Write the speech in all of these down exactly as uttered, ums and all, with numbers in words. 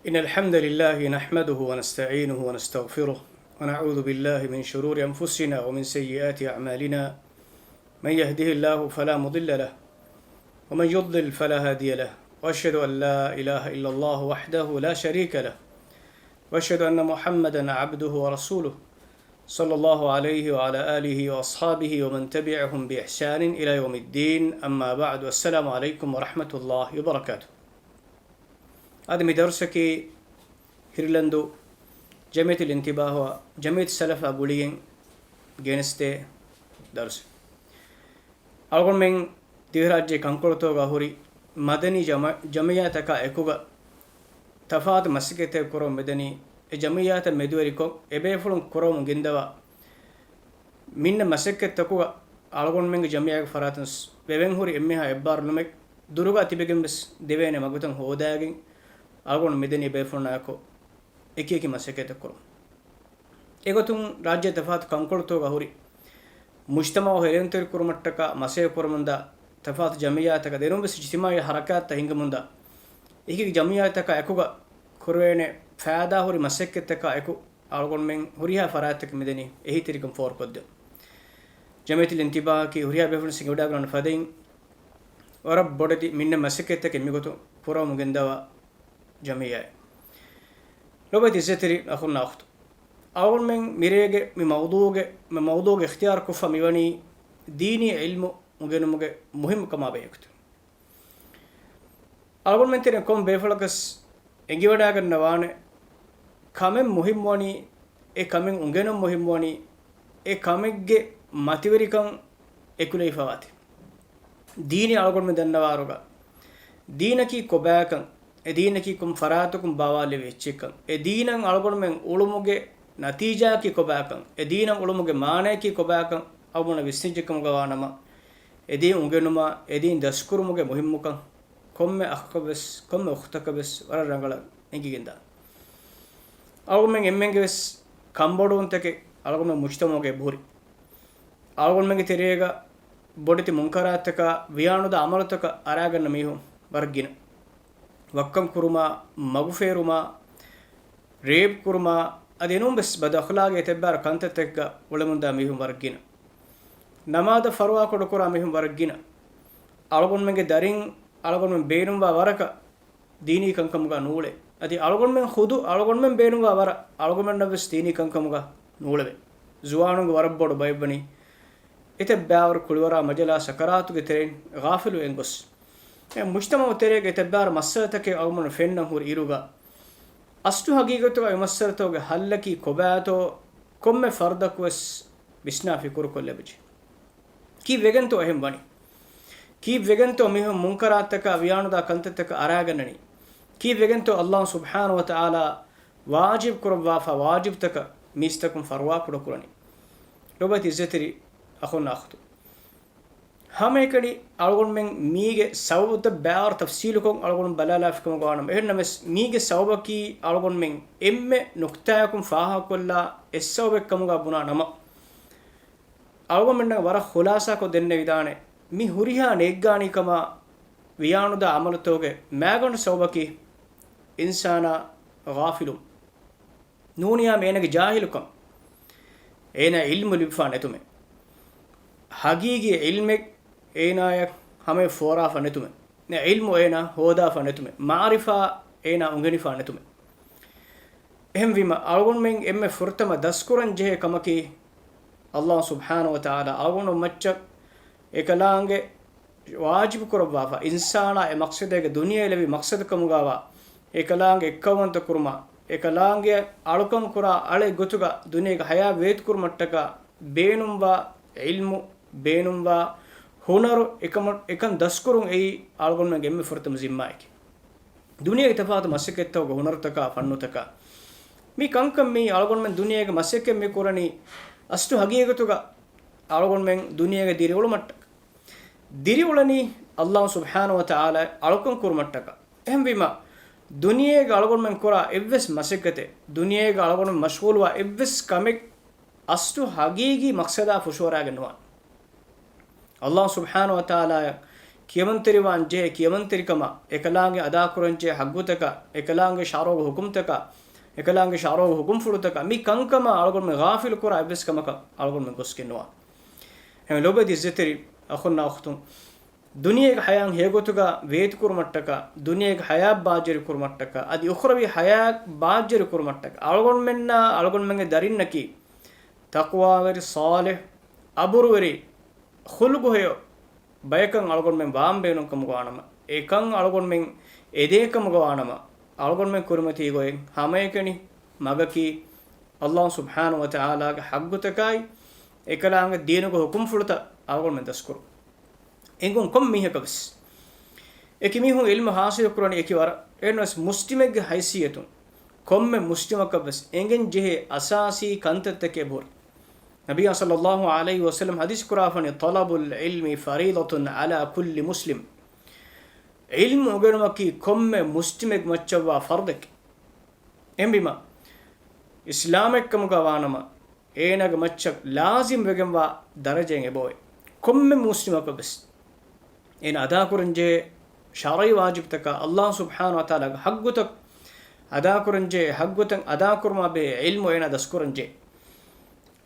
إن الحمد لله نحمده ونستعينه ونستغفره، ونعوذ بالله من شرور أنفسنا ومن سيئات أعمالنا. من يهده الله فلا مضل له، ومن يضلل فلا هادي له، وأشهد أن لا إله إلا الله وحده لا شريك له، وأشهد أن محمدا عبده ورسوله، صلى الله عليه وعلى آله وأصحابه ومن تبعهم بإحسان إلى يوم الدين، أما بعد، السلام عليكم ورحمة الله وبركاته. އަދި މި ދަރުސަކީ ހިރިލަންދޫ ޖަމިއްޔަތުލް އިންތިބާހުއާ ޖަމިއްޔަތުއްސަލަފާ ގުޅިގެން ގެނެސްދޭ ދަރުސެއް. އަޅުގަނޑުމެން ދިވެހިރާއްޖޭ ކަންކޮޅުތަކުގަ ހުރި މަދަނީ ޖަމަ-، ޖަމިއްޔާތަކާ އެކުގަ ތަފާތު މަސައްކަތްތައް ކުރަމުން މިދަނީ. އެ ޖަމިއްޔާތައް މެދުވެރިކޮށް، އެބޭފުޅުން ކުރަމުން ގެންދަވާ މިންނަ މަސައްކަތްތަކުގަ އަޅުގަނޑުމެންގެ ޖަމިއްޔާގެ ފަރާތުން ވެވެން ހުރި އެންމެހާ އެއްބާރުލުމެއް ދުރުގަ ތިބެގެން ވެސް ދެވޭނެ މަގުތައް ހޯދާގެން އަޅުގަނޑު މިދަނީ ބޭފުޅުންނާއެކު އެކިއެކި މަސައްކަތްތައް ކުރަމުން. އެގޮތުން ރާއްޖޭ ތަފާތު ކަންކޮޅުތަކުގަ ހުރި މުޖްތަމަޢު ހެރިންތެރި ކުރުމަށްޓަކާ މަސައްކަތް ކުރަމުންދާ ތަފާތު ޖަމިއްޔާތަކަށް ދެނުން ވެސް އިޖްތިމާޢީ ހަރަކާތްތައް ހިންގަމުންދާ އެކި ޖަމިއްޔާތަކާ އެކުގަ ކުރެވޭނެ ފައިދާ ހުރި މަސައްކަތްތަކާ އެކު އަޅުގަނޑުމެން ހުރިހާ ފަރާތްތަކަށް މިދަނީ އެހީތެރިކަން ފޯރުކޮށްދޭން. ޖަމިއްޔަތުލް އިންތިބާހަކީ ހުރިހާ ބޭފުޅުން އެނގިވަޑައިގަންނަ ފަދައިން ވަރަށް ބޮޑެތި މިންނަ މަސައްކަތްތަކެއް މިގޮތުން ކުރަމުން ގެންދަވާ ޖަމިއްޔާއެއް. ލޮބުވެތި އިއްޒަތްތެރި އަޚުންނާ އުޚްތުން، އަޅުގަނޑުމެން މިރޭގެ މި މައުޟޫޢުގެ، މި މައުޟޫޢުގެ އިޚްތިޔާރު ކޮށްފަ މިވަނީ ދީނީ ޢިލްމު އުނގެނުމުގެ މުހިއްމުކަމާ ބެހޭގޮތުން. އަޅުގަނޑުމެން ތެރެއިން ކޮން ބޭފުޅަކަސް އެނގިވަޑައިގަންނަވާނެ، ކަމެއް މުހިއްމުވަނީ، އެ ކަމެއް އުނގެނުން މުހިއްމުވަނީ، އެ ކަމެއްގެ މަތިވެރިކަން އެކުލެވިފަވާތީ. ދީނީ އަޅުގަނޑުމެން ދަންނަވާރުގަ، ދީނަކީ ކޮބާކަން، އެ ދީނަކީ ކޮން ފަރާތަކުން ބާވާލެވި އެއްޗެއްކަން، އެ ދީނަށް އަޅުގަނޑުމެން އުޅުމުގެ ނަތީޖާއަކީ ކޮބާކަން، އެ ދީނަށް އުޅުމުގެ މާނައަކީ ކޮބާކަން އަޅުގަނޑަށް ވިސްނިއްޖެކަމުގަވާނަމަ، އެ ދީން އުނގެނުމާ، އެ ދީން ދަސްކުރުމުގެ މުހިއްމުކަން ކޮންމެ އަޚަކަށްވެސް، ކޮންމެ އުޚްތަކަށްވެސް ވަރަށް ރަނގަޅަށް އެނގިގެންދާނެ. އަޅުގަނޑުމެން އެންމެންގެވެސް ކަންބޮޑުވުންތަކެއް އަޅުގަނޑުމެން މުޖްތަމަޢުގައި ހުރި. އަޅުގަނޑުމެންގެ ތެރޭގަ ބޮޑެތި މުންކަރާތްތަކާ، ވިޔާނުދާ ޢަމަލުތަކަށް އަރާގަންނަ މީހުން ވަރަށް ގިނަ. ވައްކަން ކުރުމާ، މަގުފޭރުމާ، ރޭޕް ކުރުމާ، އަދި އެނޫންވެސް ބަދު އަޚްލާގީ އެތައްބާރު ކަންތައްތަކެއްގަ އުޅެމުންދާ މީހުން ވަރަށް ގިނަ. ނަމާދަށް ފަރުވާކުޑަކުރާ މީހުން ވަރަށް ގިނަ. އަޅުގަނޑުމެންގެ ދަރިން އަޅުގަނޑުމެން ބޭނުންވާ ވަރަކަށް ދީނީ ކަންކަމުގަ ނޫޅޭ. އަދި އަޅުގަނޑުމެން ޚުދު އަޅުގަނޑުމެން ބޭނުންވާ ވަރަށް އަޅުގަނޑުމެންނަށްވެސް ދީނީ ކަންކަމުގަ ނޫޅެވޭ. ޒުވާނުންގެ ވަރަށް ބޮޑު ބައެއްވަނީ އެތައް ބައިވަރު ކުޅިވަރާ މަޖަލާ ސަކަރާތުގެ ތެރެއިން ޣާފިލުވެގެން ގޮސް، އެ މުޖްތަމަޢު ތެރޭގެ އެތައް ބައިވަރު މައްސަލަތަކެއް އަޅުގަނޑު ފެންނަން ހުރި އިރުގަ، އަސްލު ހަގީގަތުގަ އެ މައްސަލަތަކުގެ ޙައްލަކީ ކޮބާތޯ ކޮންމެ ފަރުދަކުވެސް ވިސްނާ ފިކުރުކޮށްލެވިއްޖެ. ކީއްވެގެންތޯ އެހެން ވަނީ؟ ކީއްވެގެންތޯ މީހުން މުންކަރާތްތަކާ ވިޔާނުދާ ކަންތައްތަކަށް އަރާގަންނަނީ؟ ކީއްވެގެންތޯ ﷲ ސުބްޙާނަހޫ ވަތަޢާލާ ވާޖިބު ކުރައްވާފަ ވާޖިބުތަކަށް މީސްތަކުން ފަރުވާ ކުޑަކުރަނީ؟ ލޮބުވެތި އިއްޒަތްތެރި އަޚުންނާ އުޚްތުން، ހަމައެކަނި އަޅުގަނޑުމެން މީގެ ސަބަބުތައް ބައިވަރު ތަފްސީލުކޮށް އަޅުގަނޑު ބަލާލާފިކަމުގަވާނަމަ، އެހެންނަމަވެސް މީގެ ސަބަބަކީ އަޅުގަނޑުމެން އެންމެ ނުކްތާއަކުން ފާހަގަކޮށްލާ އެއް ސަބަބެއްކަމުގަ ބުނާ ނަމަ، އަޅުގަނޑުމެންނަށް ވަރަށް ޚުލާސާކޮށް ދެންނެވިދާނެ، މި ހުރިހާ ނޭއްގާނީކަމާ ވިޔާނުދާ ޢަމަލުތަކުގެ މައިގަނޑު ސަބަބަކީ އިންސާނާ ޣާފިލުވުން. ނޫނިޔާމެ އޭނާގެ ޖާހިލުކަން. އޭނާ ޢިލްމު ލިބިފާ ނެތުމެ. ހަގީގީ ޢިލްމެއް އޭނާޔަށް ހަމަޔަށް ފޯރާފަ ނެތުމެ. ޢިލްމު އޭނާ ހޯދާފަ ނެތުމެ. މަޢުރިފާ އޭނާ އުނގެނިފާ ނެތުމެ. އެހެންވީމަ، އަޅުގަނޑުމެން އެންމެ ފުރަތަމަ ދަސްކުރަން ޖެހޭ ކަމަކީ، ﷲ ސުބްޙާނަހޫ ވަތަޢާލާ އަޅުގަނޑު މައްޗަށް އެކަލާނގެ ވާޖިބު ކުރައްވާފަ، އިންސާނާ އެ މަޤްޞަދޭގެ ދުނިޔެއަށް ލެއްވި މަޤްޞަދު ކަމުގަވާ، އެކަލާނގެ އެއްކައުވަންތަ ކުރުމާ، އެކަލާނގެ އަޅުކަން ކުރާ އަޅެއް ގޮތުގަ ދުނިޔޭގެ ޙަޔާތް ވޭތުކުރުމަށްޓަކާ ބޭނުންވާ ޢިލްމު، ބޭނުންވާ ހުނަރު އެކަމަށް، އެކަން ދަސްކުރުން އެއީ އަޅުގަނޑުމެންގެ އެންމެ ފުރަތަމަ ޒިންމާއެކޭ. ދުނިޔޭގެ ތަފާތު މަސައްކަތްތަކުގެ ހުނަރުތަކާ ފަންނުތަކާ މި ކަންކަން މީ އަޅުގަނޑުމެން ދުނިޔޭގެ މަސައްކަތް މި ކުރަނީ އަސްލު ހަގީގަތުގަ އަޅުގަނޑުމެން ދުނިޔޭގަ ދިރިއުޅުމަށްޓަކާ. ދިރިއުޅެނީ ﷲ ސުބްޙާނަހޫ ވަތަޢާލާ އަޅުކަން ކުރުމަށްޓަކާ. އެހެންވީމަ، ދުނިޔޭގަ އަޅުގަނޑުމެން ކުރާ އެއްވެސް މަސައްކަތެއް، ދުނިޔޭގަ އަޅުގަނޑުމެން މަޝްޣޫލުވާ އެއްވެސް ކަމެއް އަސްލު ހަގީގީ މަޤްޞަދާ ފުށުއަރާގެން ނުވާނެ. ﷲ ސުބްޙާނަހޫ ވަތަޢާލާއަށް ކިޔަމަންތެރިވާން ޖެހޭ ކިޔަމަންތެރިކަމާ، އެކަލާނގެ އަދާކުރަން ޖެހޭ ހައްގުތަކާ، އެކަލާނގެ ޝަރުޢުގެ ޙުކުމްތަކާ، އެކަލާނގެ ޝަރުޢުގެ ޙުކުމްފުޅުތަކާ، މި ކަންކަމާ އަޅުގަނޑުމެން ޣާފިލު ކުރާ އެއްވެސް ކަމަކަށް އަޅުގަނޑުމެން ގޮސްގެން ނުވާނެ. އެހެން ލޯބިވެތި އިއްޒަތްތެރި އަޚުންނާ އުޚްތުން، ދުނިޔޭގެ ޙަޔާތް ހެޔޮގޮތުގަ ވޭތުކުރުމަށްޓަކާ، ދުނިޔޭގެ ޙަޔާތް ބާއްޖަވެރިކުރުމަށްޓަކާ، އަދި އުޚްރަވީ ޙަޔާތް ބާއްޖަވެރިކުރުމަށްޓަކާ، އަޅުގަނޑުމެންނާ އަޅުގަނޑުމެންގެ ދަރިންނަކީ ތަޤްވާވެރި، ޞާލިޙު، އަބުރުވެރި، ޚުލުޤު ހެޔޮ ބަޔަކަށް އަޅުގަނޑުމެން ވާން ބޭނުންކަމުގަ ވާނަމަ، އެކަން އަޅުގަނޑުމެން އެދޭކަމުގަ ވާނަމަ، އަޅުގަނޑުމެން ކުރިމަތީ ގޮތް ހަމައެކަނި މަގަކީ، ﷲ ސުބްޙާނަހޫ ވަތަޢާލާގެ ޙައްގުތަކާއި، އެކަލާނގެ ދީނުގެ ޙުކުމްފުޅުތައް އަޅުގަނޑުމެން ދަސްކުރުން. އެނގުން ކޮން މީހަކަށް ވެސް، އެކި މީހުން ޢިލްމު ޙާޞިލު ކުރަނީ އެކި ވަރަށް، އެހެންވެސް މުސްލިމެއްގެ ޙައިސިއްޔަތުން، ކޮންމެ މުސްލިމަކަށް ވެސް އެނގެން ޖެހޭ އަސާސީ ކަންތައްތަކެއް އެބަހުރި. ނަބިއްޔާ ޞައްލައްލާހު ޢަލައިހި ވަސައްލަމް ޙަދީޘް ކުރާފަނީ، "طلب العلم فريضة على كل مسلم." ޢިލްމު އުނގެނުމަކީ ކޮންމެ މުސްލިމެއް މައްޗަށްވާ ފަރުޟެކޭ. އެހެންވީމަ، އިސްލާމެއްކަމުގަ ވާނަމަ، އޭނާގެ މައްޗަށް ލާޒިމް ވެގެންވާ ދަރަޖައެއް އެބައޮތް. ކޮންމެ މުސްލިމަކަށް ވެސް އޭނާ އަދާކުރަންޖެހޭ ޝަރުޢީ ވާޖިބުތަކާ، ﷲ ސުބްޙާނަހޫ ވަތަޢާލާގެ ޙައްގުތައް އަދާކުރަންޖެހޭ، ޙައްގުތައް އަދާކުރުމާ ބެހޭ ޢިލްމު އޭނާ ދަސްކުރަންޖެހޭ.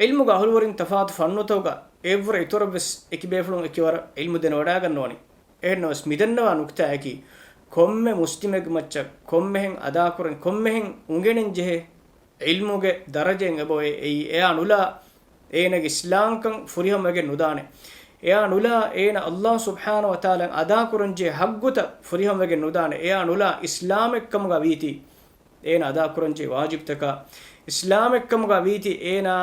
ޢިލްމުގެ އަހުލުވެރިން ތަފާތު ފަންނުތަކުގަ އެއަށްވުރެ އިތުރަށްވެސް އެކި ބޭފުޅުން އެކިވަރަށް ޢިލްމު ދެނެވަޑައިގަންނަވަނީ. އެހެންނަމަވެސް މިދަންނަވާ ނުކްތާއަކީ، ކޮންމެ މުސްލިމެއްގެ މައްޗަށް ކޮންމެހެން އަދާކުރަން، ކޮންމެހެން އުނގެނެން ޖެހޭ ޢިލްމުގެ ދަރަޖައެއް އެބައޮތް. އެއީ އެއާ ނުލާ އޭނަގެ އިސްލާމްކަން ފުރިހަމަވެގެން ނުދާނެ. އެއާ ނުލާ އޭނަ ﷲ ސުބްޙާނަހޫ ވަތަޢާލާ އަދާކުރަންޖެހޭ ޙައްގުތައް ފުރިހަމަވެގެން ނުދާނެ. އެއާ ނުލާ އިސްލާމެއްކަމުގަ ވީތީ އޭނަ އަދާކުރަންޖެހޭ ވާޖިބުތަކާ، އިސްލާމެއްކަމުގަ ވީތީ އޭނާ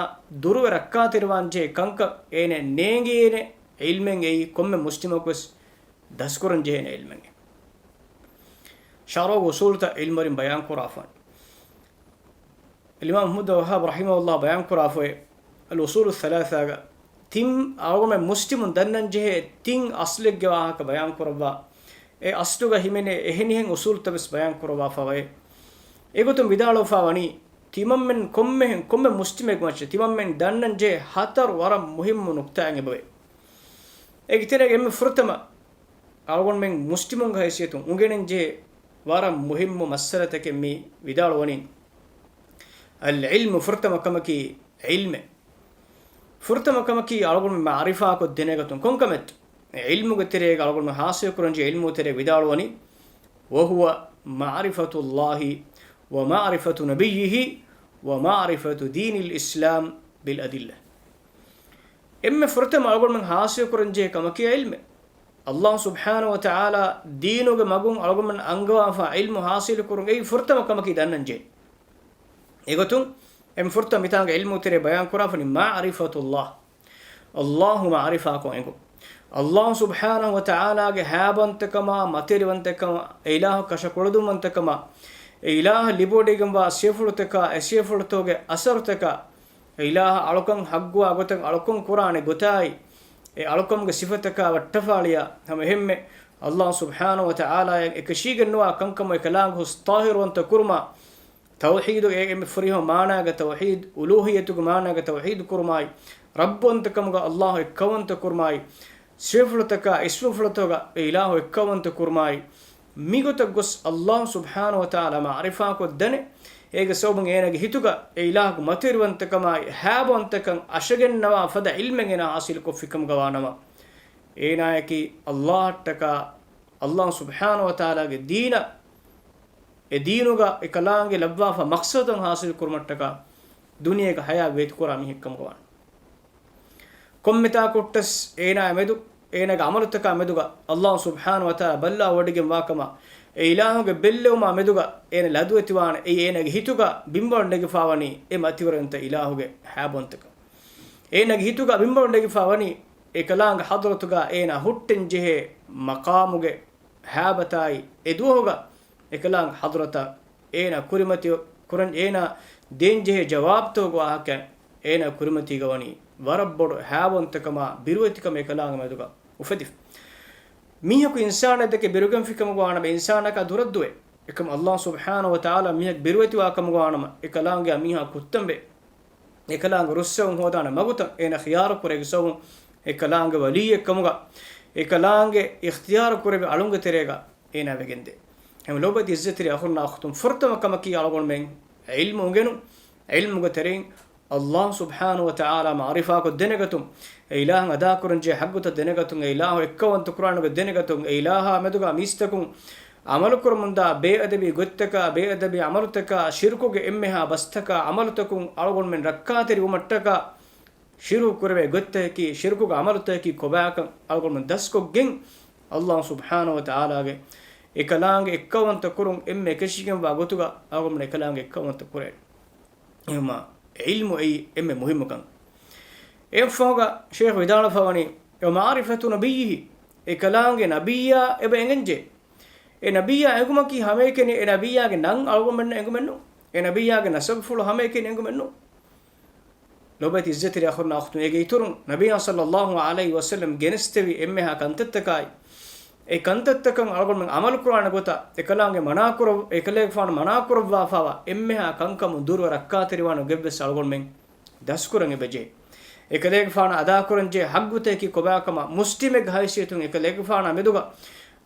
ދުރުވެ ރައްކާތެރިވާންޖެހޭ ކަންކަން އޭނަ ނޭނގޭނެ ޢިލްމެއް އެއީ ކޮންމެ މުސްލިމަކުވެސް ދަސްކުރަން ޖެހޭނެ ޢިލްމެއް. ޝަރުޢުގެ އުޞޫލުތައް ޢިލްމުވެރިން ބަޔާންކުރާފަ. އިމާމް އަޙްމަދު ވައްހާބް ރަޙިމަހުﷲ ބަޔާންކުރާފައި، އަލްއުޞޫލު އައްޘަލާޘާގަ ތިން އަޅުގަނޑުމެން މުސްލިމުން ދަންނަން ޖެހޭ ތިން އަޞްލެއްގެ ވާހަކަ ބަޔާންކުރައްވާ، އެ އަޞްލުގަ ހިމެނޭ އެހެނިހެން އުޞޫލުތައް ވެސް ބަޔާންކުރައްވާފައި. އެގޮތުން ވިދާޅުވެފަ ވަނީ، ތިމަންމެން ކޮންމެހެން، ކޮންމެ މުސްލިމެއްގެ މައްޗަށް ތިމަންމެން ދަންނަން ޖެހޭ ހަތަރު ވަރަށް މުހިއްމު ނުކްތާއެއް އެބަވޭ. އޭގެ ތެރޭގަ އެންމެ ފުރަތަމަ އަޅުގަނޑުމެން މުސްލިމުންގެ ހައިސިއްޔަތުން އުނގެނެން ޖެހޭ ވަރަށް މުހިއްމު މައްސަލަތަކެއް މި ވިދާޅުވަނީ. އަލްޢިލްމު، ފުރަތަމަ ކަމަކީ ޢިލްމެއް. ފުރަތަމަ ކަމަކީ އަޅުގަނޑުމެން މަޢުރިފާކޮށް ދެނެގަތުން. ކޮންކަމެއް؟ ޢިލްމުގެ ތެރޭގަ އަޅުގަނޑުމެން ޙާޞިލު ކުރަންޖެހޭ ޢިލްމު ތެރޭ ވިދާޅުވަނީ، وهو معرفة الله ومعرفة نبيه ومعرفة دين الإسلام بالأدلة. އެންމެ ފުރަތަމަ އަޅުގަނޑުމެން ޙާޞިލު ކުރަންޖެހޭ ކަމަކީ ޢިލްމެއް. ﷲ ސުބްޙާނަހޫ ވަތަޢާލާ ދީނުގެ މަގުން އަޅުގަނޑުމެން އަންގަވާފަ ޢިލްމު ޙާޞިލު ކުރުން އެއީ ފުރަތަމަ ކަމަކީ ދަންނަން ޖެހޭ. އެގޮތުން އެންމެ ފުރަތަމަ މިތާނގަ ޢިލްމު ތެރޭ ބަޔާން ކުރާފަނީ މަޢުރިފަތުﷲ. ﷲ މަޢުރިފާކޮށް އެނގުން. ﷲ ސުބްޙާނަހޫ ވަތަޢާލާގެ ހައިބަންތަކަމާ، މަތިވެރިވަންތަކަމާ، އެ އިލާހު ކަށަ ކުޅަދުންވަންތަކަމާ، އެ އިލާހަށް ލިބިވަޑައިގެންވާ ސިފަފުޅުތަކާ، އެ ސިފަފުޅުތަކުގެ އަސަރުތަކާ، އެ އިލާހަށް އަޅުކަން ޙައްޤުވާ ގޮތަށް އަޅުކަން ކުރާނެ ގޮތާއި، އެ އަޅުކަމުގެ ސިފަތަކާ ވައްޓަފާޅިޔާ، ހަމަ އެހެންމެ ﷲ ސުބްޙާނަހޫ ވަތަޢާލާއަށް އެކަށީގެންނުވާ ކަންކަމު އެކަލާނގެ ހުސް ޠާހިރުވަންތަ ކުރުމާ، ތައުޙީދު އެ އެންމެ ފުރިހަމަ މާނާގެ ތައުޙީދު، އުލޫހިއްޔަތުގެ މާނާގެ ތައުޙީދު ކުރުމާއި، ރައްބުވަންތަކަމުގަ ﷲ އެއްކައުވަންތަ ކުރުމާއި، ސިފަފުޅުތަކާ އިސްމުފުޅުތަކުގަ އެ އިލާހު އެއްކައުވަންތަ ކުރުމާއި، މިގޮތަށް ގޮސް ﷲ ސުބްޙާނަހޫ ވަތަޢާލާ މަޢުރިފާކޮށް ދަނެ، އޭގެ ސަބަބުން އޭނާގެ ހިތުގަ އެ އިލާހުގެ މަތިވެރިވަންތަކަމާއި، ހައިބަވަންތަކަން އަށަގެންނަވާ ފަދަ ޢިލްމެއް އޭނާ ޙާޞިލުކޮށްފިކަމުގަ ވާނަމަ، އޭނާއަކީ ﷲއަށްޓަކާ، ﷲ ސުބްޙާނަހޫ ވަތަޢާލާގެ ދީނަށް، އެ ދީނުގަ އެކަލާނގެ ލައްވާފަ މަޤްޞަދުތައް ޙާޞިލު ކުރުމަށްޓަކާ ދުނިޔޭގެ ޙަޔާތް ވޭތުކުރާ މީހެއްކަމުގަ ވާނެ. ކޮންމެތާކުއްޓަސް އޭނާ މެދު، އޭނާގެ ޢަމަލުތަކާ މެދުގަ ﷲ ސުބްޙާނަހޫ ވަތަޢާލާ ބައްލަވަޑައިގެންވާކަމަށް، އެ އިލާހުގެ ބެއްލެވުމާ މެދުގަ އޭނަ ލަދުވެތިވާނެ. އެއީ އޭނާގެ ހިތުގަ ބިންވަޅު ނެގިފާވަނީ އެ މަތިވެރިވަންތަ އިލާހުގެ ހައިބަވަންތަކަން. އޭނާގެ ހިތުގަ ބިންވަޅު ނެގިފާވަނީ އެކަލާނގެ ޙަޟްރަތުގަ އޭނާ ހުއްޓެން ޖެހޭ މަޤާމުގެ ހައިބަތާއި، އެ ދުވަހުގަ އެކަލާނގެ ޙަޟްރަތަށް އޭނާ ކުރިމަތި ކުރަން، އޭނާ ދޭންޖެހޭ ޖަވާބުތަކުގެ ވާހަކަ އޭނާ ކުރިމަތީގަ ވަނީ ވަރަށް ބޮޑު ހައިބަވަންތަކަމާ ބިރުވެތިކަމެއް އެކަލާނގެ މެދުގަ އުފެދިފަ. މީހަކު އިންސާނެއް ދެކެ ބިރުގެންފިކަމުގަ ވާނަމަ، އިންސާނަކާ ދުރަށް ދުވޭ. އެކަމަ ﷲ ސުބްޙާނަހޫ ވަތަޢާލާ މީހަކު ބިރުވެތިވާ ކަމުގަ ވާނަމަ، އެކަލާނގެ މީހާ ކުއްތަންވޭ. އެކަލާނގެ ރުއްސެވުން ހޯދާނެ މަގުތައް އޭނަ ޚިޔާރު ކުރޭ. އޭގެ ސަބަބުން އެކަލާނގެ ވަލީއެއް ކަމުގަ، އެކަލާނގެ އިޚްތިޔާރު ކުރެވި އަޅުންގެ ތެރޭގަ އޭނާ ވެގެންދޭ. ހަމަ ލޯބިވެތި އިއްޒަތްތެރި އަޚުންނާ އުޚްތުން، ފުރަތަމަ ކަމަކީ އަޅުގަނޑުމެން ޢިލްމު އުނގެނުން، ޢިލްމުގެ ތެރެއިން ﷲ ސުބްޙާނަހޫ ވަތަޢާލާ މަޢުރިފާކޮށް ދެނެގަތުން، އެ އިލާހަށް އަދާކުރަންޖެހޭ ޙައްޤުތައް ދެނެގަތުން، އެ އިލާހު އެއްކައުވަންތަ ކުރާނެކަން ދެނެގަތުން، އެ އިލާހާ މެދުގަ މީސްތަކުން ޢަމަލުކުރަމުންދާ ބޭއަދަބީ ގޮތްތަކާ، ބޭއަދަބީ ޢަމަލުތަކާ، ޝިރުކުގެ އެންމެހާ ބަސްތަކާ، ޢަމަލުތަކުން އަޅުގަނޑުމެން ރައްކާތެރިވުމަށްޓަކާ، ޝިރުކު ކުރެވޭ ގޮތްތަކަކީ، ޝިރުކުގެ ޢަމަލުތަކަކީ ކޮބާކަން އަޅުގަނޑުމެން ދަސްކޮށްގެން، ﷲ ސުބްޙާނަހޫ ވަތަޢާލާގެ އެކަލާނގެ އެއްކައުވަންތަ ކުރުން އެންމެ އެކަށީގެންވާ ގޮތުގަ އަޅުގަނޑުމެން އެކަލާނގެ އެއްކައުވަންތަ ކުރޭ. އެހެންވީމާ، ޢިލްމު އެއީ އެންމެ މުހިއްމު ކަން. އެއަށްފަހުގަ ޝޭޚް ވިދާޅުވެފަ ވަނީ، ވަމަޢުރިފަތު ނަބިއްޔިހި، އެކަލާނގެ ނަބިއްޔާ އެބަ އެނގެންޖެހޭ. އެ ނަބިއްޔާ އެނގުމަކީ ހަމައެކަނި އެ ނަބިއްޔާގެ ނަން އަޅުގަނޑުމެންނަށް އެނގުމެއްނޫން. އެ ނަބިއްޔާގެ ނަސަބުފުޅު ހަމައެކަނި އެނގުމެއްނޫން. ލޯބިވެތި އިއްޒަތްތެރި އަޚުންނާ އުޚްތުން، އޭގެ އިތުރުން ނަބިއްޔާ ޞައްލައްލާހު ޢަލައިހި ވަސައްލަމް ގެނެސްދެވި އެންމެހާ ކަންތައްތަކާއި، އެ ކަންތައްތަކަށް އަޅުގަނޑުމެން ޢަމަލުކުރާނެ ގޮތަށް އެކަލާނގެ މަނާކުރަ-، އެކަލޭގެފާނު މަނާކުރައްވާފައިވާ އެންމެހާ ކަންކަމުން ދުރުވެ ރައްކާތެރިވާނެ ގޮތްވެސް އަޅުގަނޑުމެން ދަސްކުރަން އެބަޖެހޭ. އެކަލޭގެފާނަށް އަދާކުރަންޖެހޭ ޙައްޤުތަކަކީ ކޮބާކަމަށް މުސްލިމެއްގެ ހައިސިއްޔަތުން އެކަލޭގެފާނާ މެދުގަ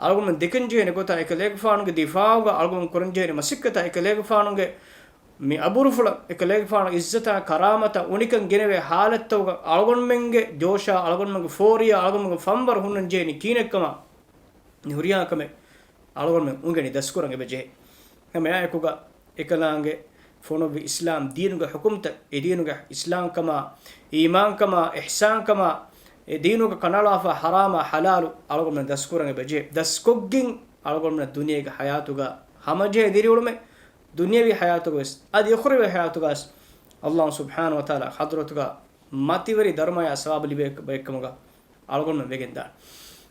އަޅުގަނޑުމެން ދެކެންޖެހޭނެ ގޮތަށް، އެކަލޭގެފާނުގެ ދިފާޢުގަ އަޅުގަނޑުމެން ކުރަންޖެހޭނެ މަސައްކަތާ، އެކަލޭގެފާނުގެ މި އަބުރުފުޅަށް އެކަލޭގެފާނު އިއްޒަތާ ކަރާމަތާ އުނިކަން ގެނެވޭ ޙާލަތްތަކުގަ އަޅުގަނޑުމެންގެ ޖޯޝާ، އަޅުގަނޑުމެންގެ ފޯރިޔާ، އަޅުގަނޑުމެންގެ ފަންވަރު ހުންނަން ޖެހެނީ ކިހިނެއްކަމަށް މި ހުރިހާ ކަމެއް އަޅުގަނޑުމެން އުނގެނި ދަސްކުރަން އެބަޖެހޭ. ހަމައެއާއެކުގަ އެކަލާނގެ ފޮނުއްވި އިސްލާމް ދީނުގެ ޙުކުމްތައް، އެ ދީނުގެ އިސްލާމްކަމާ، އީމާންކަމާ، އިޙްސާންކަމާ، އެ ދީނުގަ ކަނޑައަޅާފަ ޙަރާމާ ޙަލާލު އަޅުގަނޑުމެން ދަސްކުރަން އެބަޖެހޭ. ދަސްކޮށްގެން އަޅުގަނޑުމެން ދުނިޔޭގެ ޙަޔާތުގަ ހަމަޖެހި ދިރިއުޅުމެއް، ދުނިޔަވީ ޙަޔާތުގަވެސް އަދި އުޚްރަވީ ޙަޔާތުގަވެސް ﷲ ސުބްޙާނަހޫ ވަތަޢާލާ ޙަޟްރަތުގަ މަތިވެރި ދަރުމަޔާ ސަވާބު ލިބޭ ބައެއްކަމުގަ އަޅުގަނޑުމެން ވެގެންދާނެ.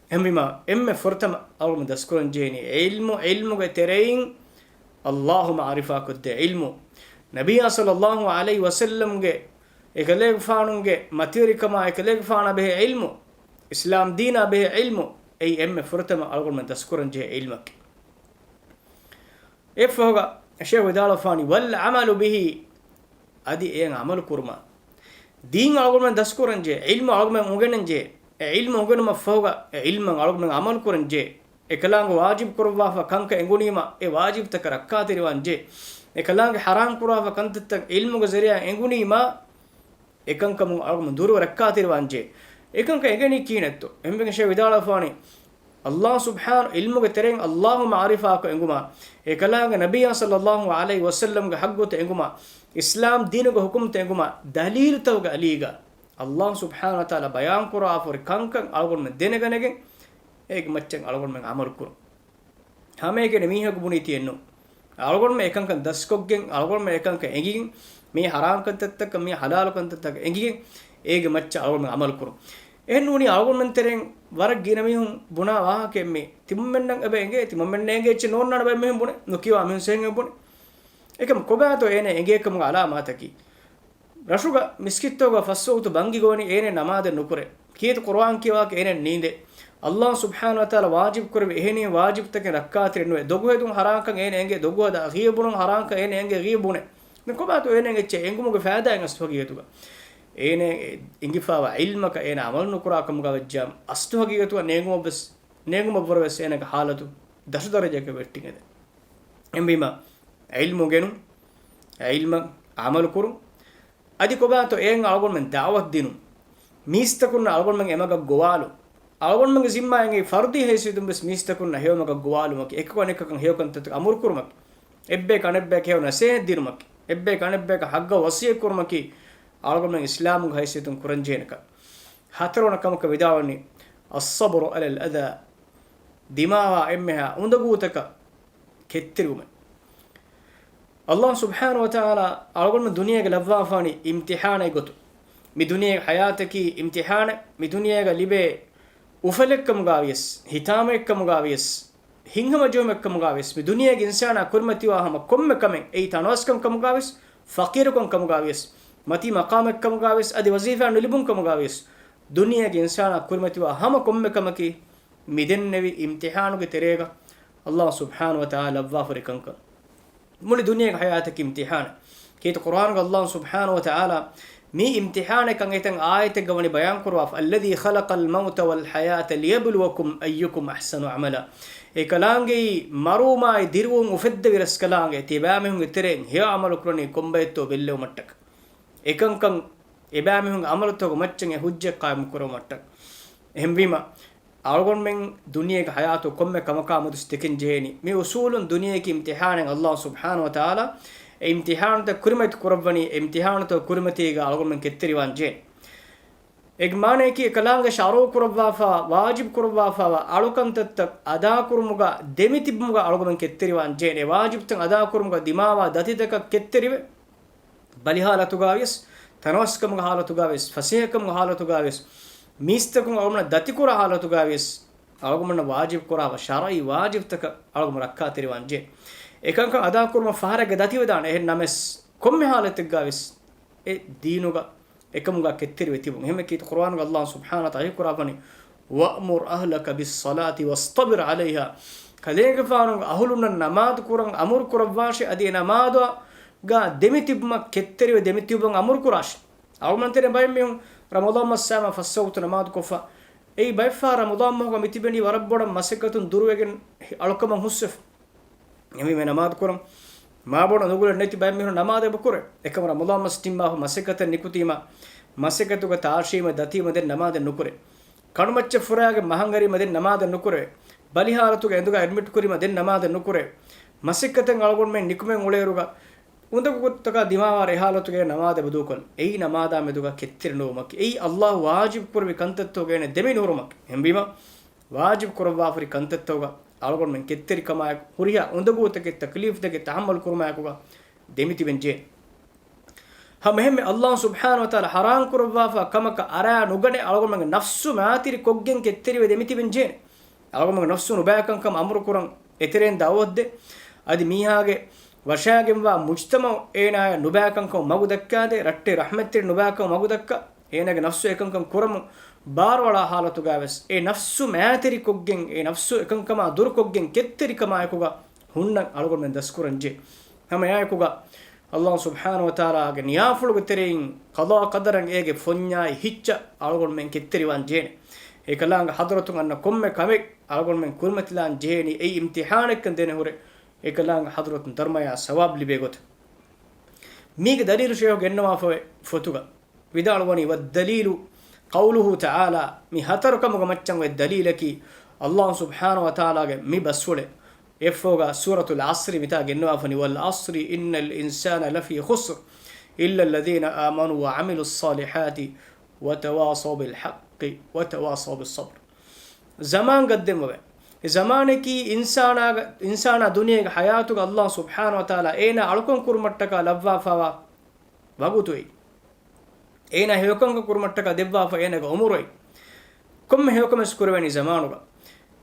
އެހެންވީމާ، އެންމެ ފުރަތަމަ އަޅުގަނޑު ދަސްކުރަންޖެހެނީ ޢިލްމު، ޢިލްމުގެ ތެރެއިން ﷲ މަޢުރިފާކޮށްދޭ ޢިލްމު. ނަބިއްޔާ ޞައްލައްލާހު ޢަލައިހި ވަސައްލަމްގެ އެކަލޭގެފާނުގެ މަތިވެރިކަމާ، އެކަލޭގެފާނާ ބެހޭ ޢިލްމު، އިސްލާމް ދީނާ ބެހޭ ޢިލްމު، އެއީ އެންމެ ފުރަތަމަ އަޅުގަނޑުމެން ދަސްކުރަންޖެހޭ ޢިލްމަކީ. އެއަށްފަހުގަ ޝޭޚް ވިދާޅުވެފާނީ، ވަލްޢަމަލު ބިހި، އަދި އެއަށް ޢަމަލު ކުރުމަށް. ދީން އަޅުގަނޑުމެން ދަސްކުރަންޖެހޭ، ޢިލްމު އަޅުގަނޑުމެން އުނގެނަންޖެހޭ. އެ ޢިލްމު އުނގެނުމަށް ފަހުގަ އެ ޢިލްމަށް އަޅުގަނޑުމެން ޢަމަލު ކުރަންޖެހޭ. އެކަލާނގެ ވާޖިބު ކުރައްވާފަ ކަންކަން އެނގުނީމަ، އެ ވާޖިބުތަކަށް ރައްކާތެރިވާންޖެހޭ. އެކަލާނގެ ޙަރާމް ކުރާފަ ކަންތައްތައް ޢިލްމުގެ ޒަރީޢާ އެނގުނީމަ، އެކަންކަމުން އަޅުގަނޑު ދުރުވެ ރައްކާތެރިވާންޖެހޭ. އެކަންކަން އެނގެނީ ކިހިނެއްތޯ؟ އެހެންވެގެން ޝޭޚް ވިދާޅުވެފާނީ، ﷲ ސުބްޙާނަ، ޢިލްމުގެ ތެރެއިން ﷲ މަޢުރިފާކޮށް އެނގުމާ، އެކަލާނގެ ނަބިއްޔާ ޞައްލައްލާހު ޢަލައިހި ވަސައްލަމްގެ ޙައްޤުތައް އެނގުމާ، އިސްލާމް ދީނުގެ ޙުކުމްތައް އެނގުމާ، ދަލީލުތަކުގެ އަލީގަ ﷲ ސުބްޙާނަހު ވަތަޢާލާ ބަޔާންކުރާފަހުރި ކަންކަން އަޅުގަނޑުމެން ދެނެގަނެގެން، އޭގެ މައްޗަށް އަޅުގަނޑުމެން ޢަމަލު ކުރުން. ހަމައެކަނި މީހަކު ބުނީތީ އެއްނު. އަޅުގަނޑުމެން އެކަންކަން ދަސްކޮށްގެން، އަޅުގަނޑުމެން އެކަންކަން އެނގިގެން، މީ ޙަރާމް ކަންތައްތަކަށް، މީ ޙަލާލު ކަންތައްތަކަށް އެނގިގެން، އޭގެ މައްޗަށް އަޅުގަނޑުމެން ޢަމަލު ކުރުން. އެހެން ނޫނީ އަޅުގަނޑުމެން ތެރެއިން ވަރަށް ގިނަ މީހުން ބުނާ ވާހަކައެއް މީ. ތިމަންމެންނަށް އެބަ އެނގޭ، ތިމަންމެންނަށް އެނގޭ އެއްޗެއް ނޯންނާނެ ބައެއް މީހުން ބުނެ. ނުކިޔާ މީހުން ސޭހެން ބުނެ. އެކަމް ކޮބާތޯ އޭނަ އެނގޭ ކަމުގެ ޢަލާމާތަކީ؟ ރަށުގަ މިސްކިތްތަކުގަ ފަސް ވަގުތު ބަންގި ގޮވަނީ އޭނަ ނަމާދެއް ނުކުރޭ. ކީރިތި ޤުރުއާން ކިޔަވާކި އޭނަ ނީނދޭ. ﷲ ސުބްޙާނަހު ވަތަޢާލާ ވާޖިބު ކުރެއްވި އެހެނިހެން ވާޖިބުތަކެއް ރައްކާތެރި ނުވޭ. ދޮގު ހެދުން ޙަރާމްކަން އޭނަ އެނގޭ، ދޮގު ހަދާ ހިޔެއް ބުނުން ޙަރާމްކަން އޭނަ އެނގޭ ހިޔެއް ބުނޭ. ދެން ކޮބާތޯ އޭނަ އެއްޗެއް އެނގުމުގެ ފައިދާއެއް އަސްލު ހަގީގަތުގަ؟ އޭނަ އެ އެނގިފައިވާ ޢިލްމަކަށް އޭނަ ޢަމަލު ނުކުރާ ކަމުގަ ވެއްޖާމަ، އަސްލު ހަގީގަތުގަ ނޭނގުމަށްވެސް، ނޭނގުމަށްވުރެވެސް އޭނަގެ ޙާލަތު ދަށު ދަރަޖައަކަށް ވެއްޓިގެން އެދެން. އެހެންވީމަ، ޢިލްމު އުނގެނުން، ޢިލްމަށް ޢަމަލު ކުރުން، އަދި ކޮބާތޯ އެއަށް އަޅުގަނޑުމެން ދަޢުވަތު ދިނުން، މީސްތަކުންނަށް އަޅުގަނޑުމެން އެމަގަށް ގޮވާލުން، އަޅުގަނޑުމެންގެ ޒިންމާއެއް ފަރުޟީ ހައިސިއްޔަތުން ވެސް މީސްތަކުންނަށް ހެޔޮމަގަށް ގޮވާލުމަކީ، އެކަކު އަނެކަކަށް ހެޔޮ ކަންތައްތަކަށް އަމުރު ކުރުމަކީ، އެއްބަޔަކު އަނެއްބަޔަކަށް ހެޔޮ ނަސޭހަތް ދިނުމަކީ، އެއްބަޔަކު އަނެއްބަޔަކަށް ޙައްޤަށް ވަޞިއްޔަތް ކުރުމަކީ، އަޅުގަނޑުމެން އިސްލާމުގެ ހައިސިއްޔަތުން ކުރަންޖެހޭނެ ކަން. ހަތަރުވަނަ ކަމަކަށް ވިދާޅުވަނީ، އައްޞަބްރު ޢަލަލް އަޛާ، ދިމާވާ އެންމެހާ އުނދަގޫތަކަށް ކެތްތެރިވުމެއް. ﷲ ސުބްޙާނަހު ވަތަޢާލާ އަޅުގަނޑު ދުނިޔޭގަ ލައްވާފާނީ އިމްތިޙާނެއް ގޮތުން. މި ދުނިޔޭގެ ޙަޔާތަކީ އިމްތިޙާނެއް، މި ދުނިޔޭގަ ލިބޭ އުފަލެއްކަމުގައިވިޔަސް، ހިތާމައެއްކަމުގައިވިޔަސް، ހިތްހަމަޖެހުމެއްކަމުގައިވިޔަސް، މި ދުނިޔޭގެ އިންސާނާ ކުރިމަތިވާ ހަމަ ކޮންމެ ކަމެއް، އެއީ ތަނަވަސްކަން ކަމުގައިވިޔަސް، ފަޤީރުކަން ކަމުގައިވިޔަސް، މަތީ މަޤާމެއްކަމުގައިވިޔަސް، އަދި ވަޒީފާ ނުލިބުން ކަމުގައިވިޔަސް، ދުނިޔޭގެ އިންސާނާ ކުރިމަތިވާ ހަމަ ކޮންމެ ކަމަކީ، މިދެންނެވި އިމްތިޙާނުގެ ތެރޭގަ ﷲ ސުބްޙާނަހު ވަތަޢާލާ ލައްވާފަހުރި ކަންކަން. މުޅި ދުނިޔޭގެ ޙަޔާތަކީ އިމްތިޙާނެއް. ކީރިތި ޤުރްއާނުގަ ﷲ ސުބްޙާނަހު ވަތަޢާލާ މީ އިމްތިޙާނެއް ކަން އެތަން އާޔަތެއްގަ ވަނީ ބަޔާން ކުރުވާފަ، الذي خلق الموت والحياة ليبلوكم أيكم أحسن عملا. އެކަލާނގެއީ މަރުވުމާއި ދިރިއުޅުން އުފެއްދެވި ރަސްކަލާނގެ ތިބާމީހުންގެ ތެރެއިން ހެޔޮ ޢަމަލު ކުރަނީ ކޮންބައެއްތޯ ބެއްލެވުމަށްޓަކަ. އެކަންކަން އެބާމީހުންގެ ޢަމަލުތަކުގެ މައްޗަށް އެ ޙުއްޖަތް ޤާއިމު ކުރެވުމަށްޓަކަ. އެހެންވީމަ، އަޅުގަނޑުމެން ދުނިޔޭގެ ޙަޔާތު ކޮންމެ ކަމަކާ މެދު ދެކެން ޖެހޭނީ. މި އުޞޫލުން ދުނިޔެއަކީ އިމްތިޙާނެއް. ﷲ ސުބްޙާނަހޫ ވަތަޢާލާ އެ އިމްތިޙާނުތައް ކުރިމަތި ކުރައްވަނީ، އެ އިމްތިޙާނުތައް ކުރިމަތީގަ އަޅުގަނޑުމެން ކެތްތެރިވާން ޖެހޭނެ. އޭގެ މާނަޔަކީ އެކަލާނގެ ޝަރުޢު ކުރައްވާފަ، ވާޖިބު ކުރައްވާފަވާ އަޅުކަންތައްތައް އަދާކުރުމުގަ ދެމިތިބުމުގަ އަޅުގަނޑުމެން ކެތްތެރިވާން ޖެހޭނެ. އެ ވާޖިބުތައް އަދާކުރުމުގަ ދިމާވާ ދަތިތަކަށް ކެތްތެރިވެ، ބަލި ޙާލަތުގަވިޔަސް، ތަނަވަސްކަމުގެ ޙާލަތުގަވިޔަސް، ފަސޭހަކަމުގެ ޙާލަތުގަވިޔަސް، މީސްތަކުން އަޅުގަނޑުމެންނަށް ދަތިކުރާ ޙާލަތުގަވިޔަސް، އަޅުގަނޑުމެންނަށް ވާޖިބު ކުރާ ޝަރުޢީ ވާޖިބުތަކަށް އަޅުގަނޑު ރައްކާތެރިވާން ޖެހޭ. އެކަންކަން އަދާކުރުމަށް ފަހަރެއްގަ ދަތިވެދާނެ. އެހެން ނަމަވެސް، ކޮންމެ ޙާލަތެއްގަވިޔަސް އެ ދީނުގަ އެކަމުގަ ކެތްތެރިވެ ތިބުން. އެހެންމެ ކީރިތި ޤުރުއާނުގަ ﷲ ސުބްޙާނަހޫ ވަތަޢާލާ ވަޙީ ކުރައްވަނީ، وَأْمُرْ أَهْلَكَ بِالصَّلَاةِ وَاصْطَبِرْ عَلَيْهَا. ކަލޭގެފާނުގެ އަހުލުންނަށް ނަމާދު ކުރަން އަމުރު ކުރައްވާށޭ، އަދި އެ ނަމާދުގަ ދެމިތިބުމަށް ކެތްތެރިވެ ދެމިތިބުމަށް އަމުރު ކުރާށޭ. އަޅުގަނޑުމެން ތެރޭ ބައެއް މީހުން ރަމަޟާން މަސް ސައިމަ ފަސް ވަގުތު ނަމާދު ކޮށްފަ. އެއީ ބައެއްފަހަރު ރަމަޟާން މަހުގަ މިތިބެނީ ވަރަށް ބޮޑަށް މަސައްކަތުން ދުރުވެގެން އަޅުކަމަށް ހުސްވެފަ. އެހެންވީމަ ނަމާދު ކުރަން މާބޮޑަށް ނުގުޅެން ނެތި ބައެއް މީހުން ނަމާދެއް ނުކުރޭ. އެކަމަކު ރަމަޟާން މަސް ނިންމާފަ މަސައްކަތަށް ނިކުތީމަ، މަސައްކަތުގަ ތާށީމަ ދަތީމަ ދެން ނަމާދެއް ނުކުރޭ. ކަނޑުމައްޗަށް ފުރާގެން މަހަންގަރީމަ ދެން ނަމާދެއް ނުކުރޭ. ބަލި ޙާލަތުގަ އެނދުގަ އެޑްމިޓް ކުރީމަ ދެން ނަމާދެއް ނުކުރޭ. މަސައްކަތަށް އަޅުގަނޑުމެން ނިކުމެން އުޅޭއިރުގަ އުނދަގޫތަކާ ދިމާވާ ރޭ ޙާލަތުގައި ނަމާދެއް ދޫކޮށްލަން. އެއީ ނަމާދާ މެދުގަ ކެތްތެރި ނުވުމަކީ. އެއީ ﷲ ވާޖިބު ކުރެއްވި ކަންތައްތަކުގައި ދެމި ނުހުރުމަކީ. އެހެންވީމަ، ވާޖިބު ކުރައްވާފައި ކަންތައްތަކުގަ އަޅުގަނޑުމެން ކެތްތެރިކަމާއެކު، ހުރިހާ އުނދަގޫތަކެއް، ތަކްލީފްތަކެއް ތަޙައްމަލު ކުރުމާއެކުގަ ދެމިތިބެން ޖެހޭ. ހަމައެހެންމެ ﷲ ސުބްޙާނަހޫ ވަތަޢާލާ ޙަރާމް ކުރައްވާފަ ކަމަކަށް އަރާ ނުގަނެ، އަޅުގަނޑުމެންގެ ނަފްސު މައިތިރި ކޮށްގެން ކެތްތެރިވެ ދެމިތިބެން ޖެހޭނެ. އަޅުގަނޑުމެންގެ ނަފްސު ނުބައިކަންކަމަށް އަމުރު ކުރަން، އެތެރެއިން ދަޢުވަތު ދޭ. އަދި މީހާގެ ވަށާގެންވާ މުޖްތަމަޢު އޭނާޔަށް ނުބައިކަންކަމަށް މަގު ދައްކާދޭ، ރައްޓެހި ރަޙްމަތްތެރި ނުބައިކަން މަގު ދައްކާ، އޭނާގެ ނަފްސު އެކަންކަން ކުރަމުން ބާރުއަޅާ ޙާލަތުގަވެސް، އެ ނަފްސު މައިތިރިކޮށްގެން، އެ ނަފްސު އެކަންކަމާ ދުރުކޮށްގެން ކެތްތެރިކަމާއެކުގަ ހުންނަން އަޅުގަނޑުމެން ދަސްކުރަން ޖެހޭ. ހަމައެއާއެކުގަ ﷲ ސުބްޙާނަހޫ ވަތަޢާލާގެ ނިޔާފުޅުގެ ތެރެއިން ޤަޟާ ޤަދަރަށް އޭގެ ފޮންޏާއި ހިއްޗަށް އަޅުގަނޑުމެން ކެތްތެރިވާން ޖެހޭނެ. އެކަލާނގެ ޙަޟްރަތުން އަންނަ ކޮންމެ ކަމެއް އަޅުގަނޑުމެން ކުރިމަތިލާން ޖެހޭނީ އެއީ އިމްތިޙާނެއްކަން ދެނެހުރެ، އެކަލާނގެ ޙަޟްރަތުން ދަރުމަޔާ ސަވާބު ލިބޭ ގޮތަށް. މީގެ ދަލީލު ޝޭޚު ގެންނަވާފައި ފޮތުގަ ވިދާޅުވަނީ، وَالدَّلِيلُ قَوْلُهُ تَعَالَى، މި ހަތަރު ކަމުގެ މައްޗަށް އޮތް ދަލީލަކީ، ﷲ ސުބްޙާނަހޫ ވަތަޢާލާގެ މި ބަސްފުޅެއް. އެއްފަހުގަ ސޫރަތުލް ޢަޞްރި މިތާ ގެންނަވާފަ ވަނީ، وَالْعَصْرِ إِنَّ الْإِنسَانَ لَفِي خُسْرٍ إِلَّا الَّذِينَ آمَنُوا وَعَمِلُوا الصَّالِحَاتِ وَتَوَاصَوْا بِالْحَقِّ وَتَوَاصَوْا بِالصَّبْرِ. ޒަމާން ގައްދެންވެ. އެ ޒަމާނަކީ އިންސާނާގެ، އިންސާނާ ދުނިޔޭގެ ޙަޔާތުގަ ﷲ ސުބްޙާނަހޫ ވަތަޢާލާ އޭނާ އަޅުކަން ކުރުމަށްޓަކާ ލައްވާފަވާ ވަގުތު އެއީ. އޭނާ ހެޔޮކަންކަން ކުރުމަށްޓަކާ ދެއްވާފަ އޭނާގެ އުމުރު އެއީ. ކޮންމެ ހެޔޮކަމެއް ކުރެވޭނީ ޒަމާނުގަ.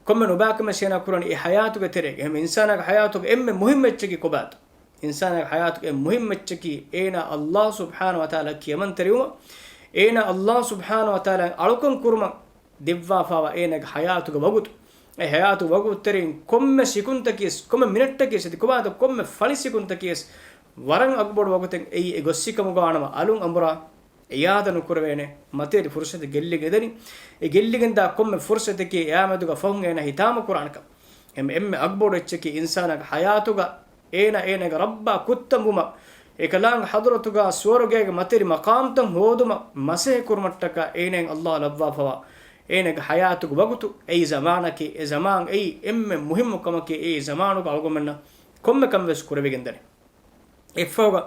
ކޮންމެ ނުބައިކަމެއް އޭނާ ކުރަނީ އެ ޙަޔާތުގެ ތެރޭގަ. އެހެން އިންސާނާގެ ޙަޔާތުގެ އެންމެ މުހިއްމު އެއްޗަކީ ކޮބާތޯ؟ އިންސާނާގެ ޙަޔާތުގެ އެންމެ މުހިއްމު އެއްޗަކީ އޭނާ ﷲ ސުބްޙާނަހޫ ވަތަޢާލާ ކިޔަމަންތެރިވުމަށް، އޭނާ ﷲ ސުބްޙާނަހޫ ވަތަޢާލާ އަޅުކަން ކުރުމަށް ދެއްވާފަވާ އޭނާގެ ޙަޔާތުގެ ވަގުތު. އެ ޙަޔާތު ވަގުތު ތެރެއިން ކޮންމެ ސިކުންތަކީވެސް، ކޮންމެ މިނެޓްތަކީވެސް، އަދި ކޮބާތޯ ކޮންމެ ފަޅި ސިކުންތަކީވެސް ވަރަށް އަގުބޮޑު ވަގުތެއް އެއީ. އެ ގޮއްސިކަމުގަ ވާނަމަ އަލުން އަނބުރާ އިޢާދަ ނުކުރެވޭނެ. މަތިވެރި ފުރުޞަތެއް ގެއްލިގެން ދަނީ. އެ ގެއްލިގެންދާ ކޮންމެ ފުރުޞަތެކޭ އެއާމެދުގަ ފަހުން އޭނާ ހިތާމަ ކުރާނެކަން. އެންމެ، އެންމެ އަގުބޮޑު އެއްޗަކީ އިންސާނާގެ ޙަޔާތުގަ އޭނާ އޭނާގެ ރައްބާ ކުއްތަންވުމަށް، އެކަލާނގެ ޙަޟްރަތުގަ ސުވަރުގޭގެ މަތިވެރި މަޤާމްތައް ހޯދުމަށް މަސައްކަތް ކުރުމަށްޓަކާ އޭނާއަށް ﷲ ލައްވާފަވާ އޭނާގެ ޙަޔާތުގެ ވަގުތު. އެއީ ޒަމާނަކީ، އެ ޒަމާން އެއީ އެންމެ މުހިއްމު ކަމަކީ. އެއީ ޒަމާނުގަ އަޅުގަނޑުމެންނަށް ކޮންމެ ކަމެއް ވެސް ކުރެވިގެން ދަނީ. އެއްފަހުގަ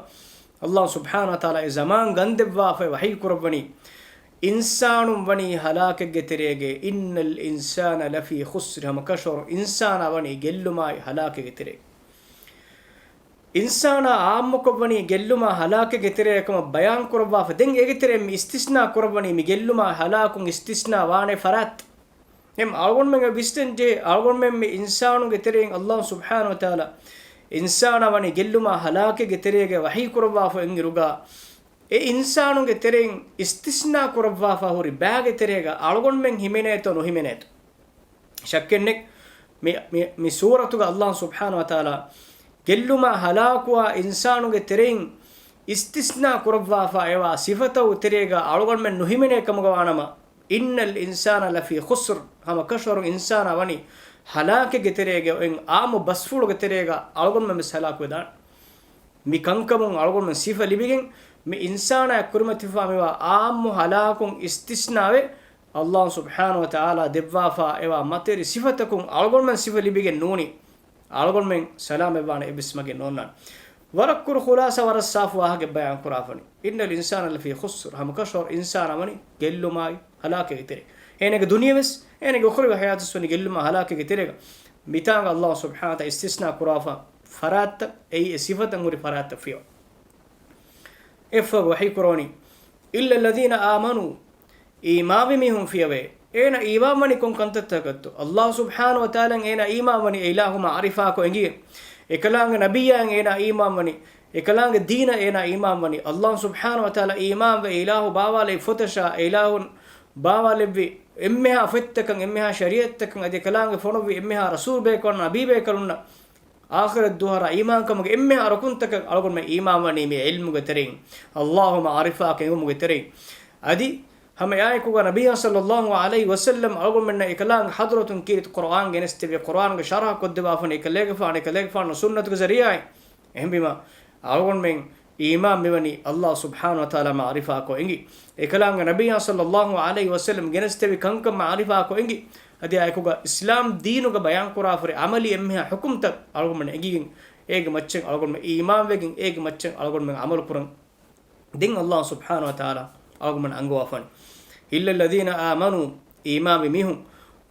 ﷲ ސުބްޙާނަހޫ ވަތަޢާލާ އެ ޒަމާން ގަންދެއްވާފައި ވަޙީ ކުރައްވަނީ، އިންސާނުން ވަނީ ހަލާކެއްގެ ތެރޭގަ، إِنَّ الْإِنسَانَ لَفِي خُسْرٍ، ހަމަކަށަވަރުން އިންސާނާ ވަނީ ގެއްލުމާއި ހަލާކެއްގެ ތެރޭގަ. އިންސާނާ އާއްމުކޮށް ވަނީ ގެއްލުމާ ހަލާކެއްގެ ތެރޭގަ ކަމަށް ބަޔާން ކުރައްވާފަ. ދެން އޭގެ ތެރެއިން މި އިސްތިސްނާ ކުރައްވަނީ މި ގެއްލުމާ ހަލާކުން އިސްތިސްނާ ވާނެ ފަރާތްތައް. އެހެން އަޅުގަނޑުމެން ވިސްނަން ޖެހޭ، އަޅުގަނޑުމެން މި އިންސާނުންގެ ތެރެއިން ﷲ ސުބްޙާނަހޫ ވަތަޢާލާ އިންސާނާ ވަނީ ގެއްލުމާ ހަލާކެއްގެ ތެރޭގަ ވަޙީ ކުރައްވާފަ އިންއިރުގަ، އެ އިންސާނުންގެ ތެރެއިން އިސްތިސްނާ ކުރައްވާފަ ހުރި ބައިގެ ތެރޭގަ އަޅުގަނޑުމެން ހިމެނޭތޯ ނުހިމެނޭތޯ؟ ޝައްކެއްނެތް. މި، މި، މި ސޫރަތުގަ ﷲ ސުބްޙާނަހޫ ވަތަޢާލާ ގެއްލުމާ ހަލާކުވާ އިންސާނުގެ ތެރެއިން އިސްތިސްނާ ކުރައްވާފަ އެވާ ސިފަތަކުގެ ތެރޭގަ އަޅުގަނޑުމެން ނުހިމެނޭ ކަމުގަ ވާނަމަ، إن الإنسان لفي خسر، ހަމަ ކަށަވަރުން އިންސާނާ ވަނީ ހަލާކެއްގެ ތެރޭގަ އޮތް އާއްމު ބަސްފުޅުގެ ތެރޭގަ އަޅުގަނޑުމެން ވެސް ހަލާކުވެދާނެ. މި ކަންކަމުން އަޅުގަނޑުމެން ސިފަ ލިބިގެން، މި އިންސާނާއަށް ކުރިމަތިވެފާ މިވާ އާއްމު ހަލާކުން އިސްތިސްނާވެ، ﷲ ސުބްޙާނަހޫ ވަތަޢާލާ ދެއްވާފާ އެވާ މަތިވެރި ސިފަތަކުން އަޅުގަނޑުމެން ސިފަ ލިބިގެން ނޫނީ، އަޅުގަނޑުމެން ސަލާމަތްވާނެ އެއްވެސް މަގެއް ނޯންނާނެ. ވަރަށް ކުރު ޚުލާސާ، ވަރަށް ސާފު ވާހަކައެއް ބަޔާން ކުރާފަނި. إن الإنسان لفي خسر، ހަމަ ކަށަވަރު އިންސާނާ ވަނީ ގެއްލުމާއި ހަލާކެއްގެ ތެރޭ. އޭނަގެ ދުނިޔެވެސް، އޭނަގެ އުޚްރަވީ ޙަޔާތުވެސް ވަނީ ގެއްލުމާ ހަލާކެއްގެ ތެރޭގަ. މިތާނގަ ﷲ ސުބްޙާނަހޫ ވަތަޢާލާ އިސްތިސްނާ ކުރާފަ ފަރާތްތައް، އެއީ އެ ސިފަތައް ހުރި ފަރާތްތައް ފިޔަވަ. އެއަށްފަހު ވަޙީ ކުރަވަނީ، إلا الذين آمنوا، އީމާންވި މީހުން ފިޔަވައޭ. އޭނަ އީމާންވަނީ ކޮން ކަންތައްތަކަށްތޯ؟ ﷲ ސުބްޙާނަހޫ ވަތަޢާލާއަށް އޭނަ އީމާންވަނީ އެ އިލާހު މަޢުރިފާކޮށް އެނގިގެން. އެކަލާނގެ ނަބިއްޔާއަށް އޭނަ އީމާންވަނީ، އެކަލާނގެ ދީނަށް އޭނަ އީމާންވަނީ. ﷲ ސުބްޙާނަހޫ ވަތަޢާލާ އީމާންވެ، އެ އިލާހު ބާވާލެއްވި ފޮތަށާ، އެ އިލާހުން ބާވާލެއްވި އެންމެހާ ފޮތްތަކަށް، އެންމެހާ ޝަރީޢަތްތަކަށް، އަދި އެކަލާނގެ ފޮނުއްވި އެންމެހާ ރަސޫލް ބޭކަލުންނަށް، ނަބީ ބޭކަލުންނަށް، އާޚިރަތް ދުވަހަށް އީމާންކަމުގެ އެންމެހާ ރުކުންތަކަށް އަޅުގަނޑުމެން އީމާންވަނީ މި ޢިލްމުގެ ތެރެއިން، ﷲ މަޢުރިފާކޮށް އެނގުމުގެ ތެރެއިން. އަދި ހަމަ އެއާއެކުގަ ނަބިއްޔާ ޞައްލައްލާހު ޢަލައިހި ވަސައްލަމް އަޅުގަނޑުމެންނަށް އެކަލާނގެ ޙަޟްރަތުން ކީރިތި ޤުރުއާން ގެނެސްދެއްވި، ޤުރުއާންގެ ޝަރަޙަ ކޮށްދެއްވާފަނި އެކަލޭގެފާނު، އެކަލޭގެފާނު ސުންނަތުގެ ޒަރީޢާއިން. އެހެންވީމަ، އަޅުގަނޑުމެން އީމާން މިވަނީ ﷲ ސުބްޙާނަހޫ ވަތަޢާލާ މަޢުރިފާކޮށް އެނގި، އެކަލާނގެ ނަބިއްޔާ ޞައްލައްލާހު ޢަލައިހި ވަސައްލަމް ގެނެސްދެއްވި ކަންކަން މަޢުރިފާކޮށް އެނގި، އަދި އާއެކުގަ އިސްލާމް ދީނުގަ ބަޔާންކުރާފަ ހުރި ޢަމަލީ އެންމެހާ ޙުކުމްތައް އަޅުގަނޑުމެން އެނގިގެން، އޭގެ މައްޗަށް އަޅުގަނޑުމެން އީމާންވެގެން، އޭގެ މައްޗަށް އަޅުގަނޑުމެން ޢަމަލު ކުރަން. ދެން ﷲ ސުބްޙާނަހޫ ވަތަޢާލާ އަޅުގަނޑުމެން އަންގަވާފަނި، إلا الذين آمنوا، އީމާންވި މީހުން،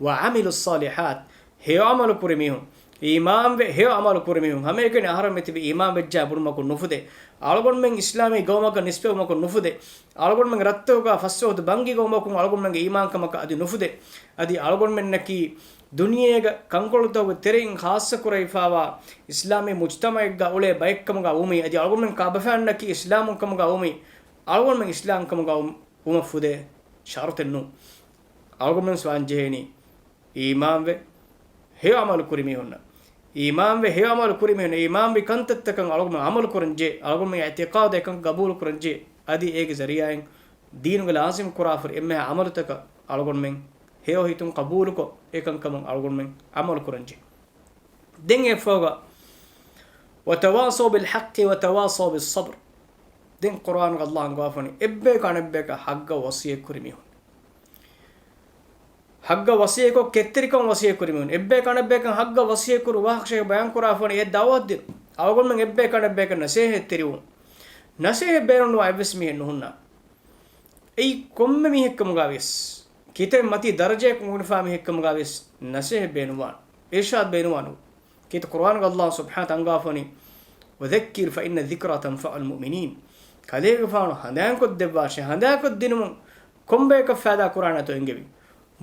وعملوا الصالحات، ހެޔޮ ޢަމަލު ކުރި މީހުން، އީމާންވެ ހެޔޮ ޢަމަލު ކުރި މީހުން، ހަމައެކަނި އަހަރެން މިތިބީ އީމާން ވެއްޖާ ބުނުމަކުން ނުފުދޭ. އަޅުގަނޑުމެން އިސްލާމީ ގައުމަކަށް ނިސްބަތްވުމަކުން ނުފުދޭ. އަޅުގަނޑުމެން ރައްތަކުގަ ފަސްވަހުދު ބަންގި ގައުމަކުން އަޅުގަނޑުމެންގެ އީމާންކަމަކަށް އަދި ނުފުދޭ. އަދި އަޅުގަނޑުމެންނަކީ ދުނިޔޭގަ ކަންކޮޅުތަކުގެ ތެރެއިން ޚާއްޞަކުރެވިފާވާ އިސްލާމީ މުޖްތަމަޢެއްގަ އުޅޭ ބައެއްކަމުގަ ވުމީ، އަދި އަޅުގަނޑުމެން ކާބަފައިންނަކީ އިސްލާމުން ކަމުގަ ވުމީ، އަޅުގަނޑުމެން އިސްލާމް ކަމުގަ ވުމަށް ފުދޭ ޝަރުތެއް ނޫން. އަޅުގަނޑުމެން ވާން ޖެހޭނީ އީމާންވެ ހެޔޮ ޢަމަލު ކުރި މީހުންނަށް. އީމާންވެ ހެޔޮ ޢަމަލު ކުރި މީހުން، އީމާންވި ކަންތައްތަކަށް އަޅުގަނޑުމެން ޢަމަލު ކުރަން ޖެހޭ. އަޅުގަނޑުމެން އިޢްތިޤާދު އެކަން ޤަބޫލު ކުރަން ޖެހޭ. އަދި އޭގެ ޒަރީޢާއިން ދީނުގެ ލާޒިމް ކުރާފަ ހުރި އެންމެހާ ޢަމަލުތަކަށް އަޅުގަނޑުމެން ހެޔޮ ހިތުން ޤަބޫލުކޮށް، އެކަންކަމުން އަޅުގަނޑުމެން ޢަމަލު ކުރަން ޖެހޭ. ދެން އެއަށްފަހުގަ، وتواصوا بالحق وتواصوا بالصبر. ދެން ޤުރުއާނުގަ ﷲ އަންގަވާފަނި، އެއްބަޔަކު އަނެއްބަޔަކަށް ޙައްޤަށް ވަޞިއްޔަތް ކުރި މީހުން. ޙައްޤަށް ވަޞިއްޔަތްކޮށް، ކެތްތެރިކަން ވަޞިއްޔަތް ކުރި މީހުން. އެއްބަޔަކު އަނެއްބަޔަކަށް ޙައްޤަށް ވަޞިއްޔަތް ކުރު ވާހަކަ ޝޭޚް ބަޔާން ކުރާފަނި، އެ ދަޢުވަތު ދިނުން. އަޅުގަނޑުމެން އެއްބަޔަކު އަނެއްބަޔަކަށް ނަޞޭޙަތް ތެރިވުން. ނަޞޭޙަތް ބޭނުންވާ އެއްވެސް މީހެއް ނުހުންނާނެ. އެއީ ކޮންމެ މީހެއްކަމުގަވިޔަސް، ކިތައް މަތީ ދަރަޖައަކުން އުނގެނިފާ މީހެއްކަމުގަވިޔަސް، ނަސޭހަތް ބޭނުންވާނެ، އިރްޝާދު ބޭނުންވާނެ. ކީރިތި ޤުރުއާނުގަ ﷲ ސުބްޙާނަހޫ ވަތަޢާލާ އަންގާފަނީ، "وذكر فإن الذكرى تنفع المؤمنين." ކަލޭގެފާނު ހަނދާންކޮށްދެއްވާށޭ، ހަނދާންކޮށްދިނުމުން ކޮންބަޔަކަށް ފައިދާ ކުރާނެތޯ އެނގެވި.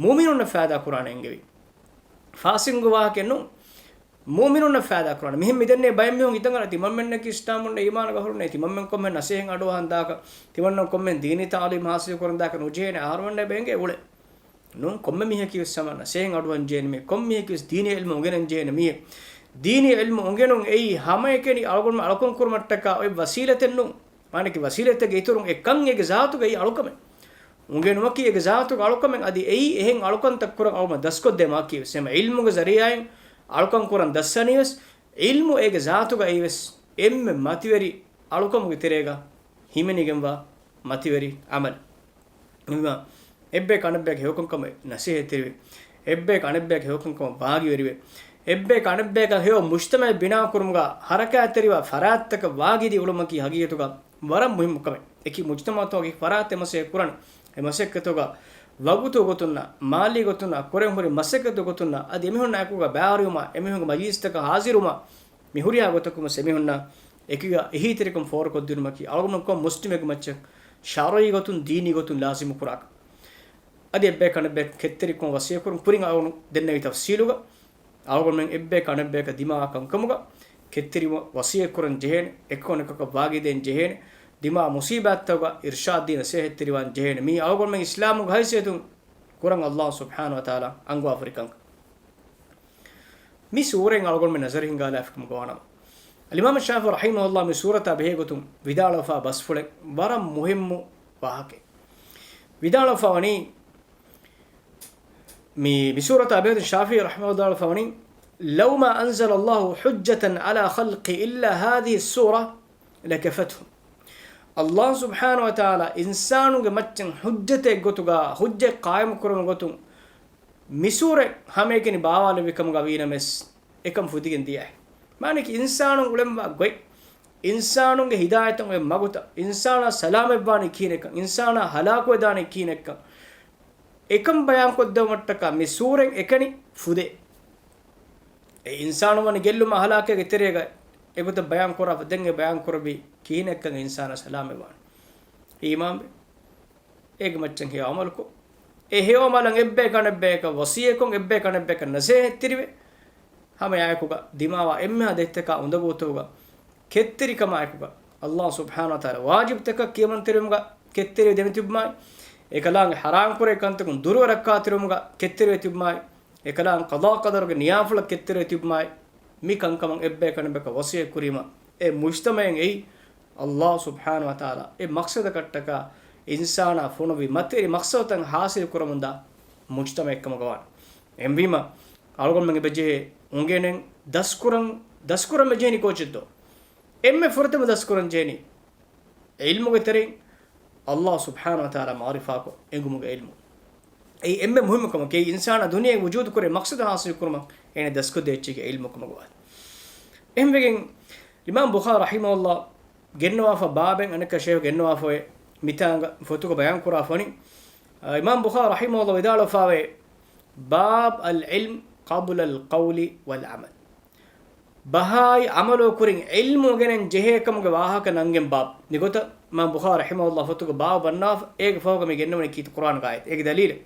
މުއުމިނުންނަށް ފައިދާ ކުރާނެ އެނގެވި. ފާސިގު ވާހަކައެއް ނޫން. މުއުމިނުންނަށް ފައިދާ ކުރާނެ. މިހެން މިދެންނެވި ބައެއް މީހުން ހިތަށް އަރާ، ތިމަންމެންނަކީ އިސްލާމުންނެއް އީމާނުގަ އަހުލުންނޭ، ތިމަންމެން ކޮންމެހެން ނަސޭހަތް އަޑުއަހަން ދާކަށް، ތިމަންމެން ކޮންމެހެން ދީނީ ތަޢުލީމް ޙާޞިލު ކުރަން ދާކަށް ނުޖެހޭނެ އަހަރުމެންނަށް އެބަ އެނގޭ އުޅެން. ނޫން، ކޮންމެ މީހަކީ ވެސް ހަމަ ނަސޭހަތް އަޑުއަހަން ޖެހޭނެ މީހެއް، ކޮންމެ މީހަކީ ވެސް ދީނީ ޢިލްމު އުނގެނަން ޖެހޭނެ މީހެއް. ދީނީ ޢިލްމު އުނގެނުން އެއީ ހަމައެކަނި އަޅުގަނޑުމެން އަޅުކަން ކުރުމަށްޓަކާ އޮތް ވަސީލަތެއް ނޫން. މާނައަކީ ވަސީލަތެއްގެ އިތުރުން އެކަން އޭގެ ޒާތުގައި އަޅުކަމެއް. އުނގެނުމަކީ އޭގެ ޒާތުގެ އަޅުކަމެއް. އަދި އެއީ އެހެން އަޅުކަންތައް ކުރަން އަޅުގަނޑު ދަސްކޮށްދޭ މާކީ ވެސް. އެހެން ޢިލްމުގެ ޒަރީޢާއިން އަޅުކަން ކުރަން ދަސްސަނީ ވެސް، ޢިލްމު އޭގެ ޒާތުގައި ވެސް އެންމެ މަތިވެރި އަޅުކަމުގެ ތެރޭގަ ހިމެނިގެންވާ މަތިވެރި ޢަމަލެއް. އެހެންވީމާ، އެއްބަޔަކު އަނެއްބަޔަކަށް ހެޔޮކަންކަމަށް ނަސޭހަތްތެރިވެ، އެއްބަޔަކު އަނެއްބަޔަކަށް ހެޔޮކަންކަމަށް ވާގިވެރިވެ، އެއްބަޔަކު އަނެއްބަޔަކަށް ހެޔޮ މުޖްތަމަޢެއް ބިނާކުރުމުގަ ޙަރަކާތްތެރިވާ ފަރާތްތަކަށް ވާގިދީ އުޅުމަކީ ޙަޤީޤަތުގަ ވަރަށް މުހިއްމު ކަމެއް. އެކި މުޖްތަމަޢުތަކުގަ ފަރާތްތައް މަސައްކަތް ކުރަން، އެ މަސައްކަތުގަ ވަގުތު ގޮތުންނާ، މާލީ ގޮތުންނާ، ކުރެން ހުރި މަސައްކަތު ގޮތުންނާ، އަދި އެމީހުންނާ އެކުގަ ބައިވެރިވުމާ، އެމީހުންގެ މަޖިލިސްތަކަށް ހާޒިރުވުމާ، މި ހުރިހާ ގޮތަކުން ވެސް އެމީހުންނަށް އެކީގަ އެހީތެރިކަން ފޯރުކޮށްދިނުމަކީ އަޅުގަނޑު ކޮން މުސްލިމެއްގެ މައްޗަށް ޝަރުޢީ ގޮތުން، ދީނީ ގޮތުން ލާޒިމު ކުރާކަން. އަދި އެއްބަޔަކު އަނެއްބަޔަކަށް ކެތްތެރިކަން ވަޞިއްޔަތް ކުރުން ކުރިން އަޅުގަނޑު ދެންނެވި ތަފްޞީލުގަ އަޅުގަނޑުމެން އެއްބަޔަކު އަނެއްބަޔަކަށް ދިމާވާ ކަންކަމުގަ ކެތްތެރިވުން ވަޞިއްޔަތް ކުރަން ޖެހޭނެ، އެކަކު އަނެކަކަށް ވާގިދޭން ޖެހޭނެ، ދިމާވާ މުޞީބާތްތަކުގަ އިރްޝާދު ދީ ނަސޭހަތްތެރިވާން ޖެހޭނެ. މީ އަޅުގަނޑުމެން އިސްލާމުގެ ހައިސިއްޔަތުން ކުރަން ﷲ ސުބްޙާނަހޫ ވަތަޢާލާ އަންގަވާފަ ހުރި ކަންކަން. މި ސޫރައިން އަޅުގަނޑުމެން ނަޒަރު ހިންގާލާފިކަމުގަ ވާނަމަ، އަލްއިމާމު ޝާފިޢީ ރަޙިމަހުﷲ މި ސޫރަތާ ބެހޭ ގޮތުން ވިދާޅުވެފާ ބަސްފުޅެއް ވަރަށް މުހިއްމު ވާހަކައެއް. ވިދާޅުވެފާ ވަނީ، މި، މި ސޫރަތާ ބެހޭ ގޮތުން ޝާފިޢީ ރަޙިމަހުﷲ ވިދާޅުވެފާ ވަނީ، "لو ما أنزل الله حجة على خلقه إلا هذه السورة لكفتهم." ﷲ ސުބްޙާނަހޫ ވަތަޢާލާ އިންސާނުންގެ މައްޗަށް ޙުއްޖަތެއް ގޮތުގަ، ޙުއްޖަތް ޤާއިމު ކުރުމުގެ ގޮތުން މި ސޫރަތް ހަމައެކަނި ބާވާލެއްވި ކަމުގަ ވީނަމަވެސް، އެކަން ފުދިގެން ދިޔައެއް. މާނައަކީ އިންސާނުން އުޅެންވާ ގޮތް، އިންސާނުންގެ ހިދާޔަތަށް އޮތް މަގުތައް، އިންސާނާ ސަލާމަތްވާނީ ކިހިނެއްކަން، އިންސާނާ ހަލާކުވެދާނީ ކިހިނެއްކަން، އެކަން ބަޔާންކޮށްދެވުމަށްޓަކާ މި ސޫރަތް އެކަނި ފުދޭ. އެ އިންސާނު ވަނީ ގެއްލުމާ ހަލާކެއްގެ ތެރޭގަ އެގޮތަށް ބަޔާން ކުރާފަ، ދެން އެ ބަޔާން ކުރެއްވީ ކިހިނެއްކަން އިންސާނާ ސަލާމަތްވާނީ. އީމާންވެ، އޭގެ މައްޗަށް ހެޔޮ ޢަމަލުކޮށް، އެ ހެޔޮ ޢަމަލަށް އެއްބަޔަކަށް އަނެއްބަޔަކަށް ވަޞިއްޔަތްކޮށް، އެއްބަޔަކަށް އަނެއްބަޔަކަށް ނަޞޭޙަތްތެރިވެ، ހަމަ އެއާއެކުގަ ދިމާވާ އެންމެހާ ދަތިތަކާ އުނދަގޫތަކުގަ ކެތްތެރިކަމާއެކުގަ، ﷲ ސުބްޙާނަހޫ ވަތަޢާލާ ވާޖިބުތަކަށް ކިޔަމަންތެރިވުމުގަ ކެތްތެރިވެ ދެމިތިބުމާއި، އެކަލާނގެ ޙަރާމްކުރެއްވި ކަންތަކުން ދުރުވެ ރައްކާތެރިވުމުގަ ކެތްތެރިވެ ތިބުމާއި، އެކަލާނގެ ޤަޟާ ޤަދަރުގެ ނިޔާފުޅަށް ކެތްތެރިވެ ތިބުމާއި، މި ކަންކަމަށް އެއްބަޔަކަށް އަނެއްބަޔަކަށް ވަޞިއްޔަތް ކުރީމަ، އެ މުޖްތަމަޢެއް އެއީ ﷲ ސުބްޙާނަހޫ ވަތަޢާލާ އެ މަޤްޞަދަކަށްޓަކާ އިންސާނާ ފޮނުއްވި މަތިވެރި މަޤްޞަދުތައް ޙާޞިލު ކުރަމުންދާ މުޖްތަމަޢެއްކަމުގަވާނެ. އެހެންވީމަ، އަޅުގަނޑުމެން އެބަޖެހޭ އުނގެނެން ދަސްކުރަން، ދަސްކުރަން މިޖެހެނީ ކޯޗެއްދޯ؟ އެންމެ ފުރަތަމަ ދަސްކުރަން ޖެހެނީ ޢިލްމުގެ ތެރެއިން ﷲ ސުބްޙާނަހޫ ވަތަޢާލާ މަޢުރިފާކޮށް އެނގުމުގެ ޢިލްމު. އެއީ އެންމެ މުހިއްމު ކަމަކީ. އިންސާނާ ދުނިޔެ ވުޖޫދު ކުރޭ މަޤްޞަދު ޙާޞިލު ކުރުމަށް އޭނަ ދަސްކޮށްދޭ އެއްޗެއްގެ ޢިލްމު ކަމަށް ވާނެ. އެހެންވެގެން އިމާމް ބުޚާރީ ރަޙިމަހުﷲ ގެންނަވާފަ ބާބެއް އަނެއްކާ ޝޭޚު ގެންނަވާފައި މިތާނގަ ފޮތުގަ ބަޔާން ކުރާފަނި. އާ، އިމާމް ބުޚާރީ ރަޙިމަހުﷲ ވިދާޅުވެފައި، "باب العلم قبل القول والعمل." ބަހާއި ޢަމަލު ކުރިން ޢިލްމު އުނގެނެން ޖެހޭ ކަމުގެ ވާހަކަ ނަންގެން ބާބު. މިގޮތަށް އިމާމް ބުޚާރީ ރަޙިމަހުﷲ ފޮތުގަ ބާބު ބަންނާފަ، އޭގެ ފަހުގަ މި ގެންނަވަނީ ކީރިތި ޤުރުއާނުގެ އާޔަތެއް. އޭގެ ދަލީލެއް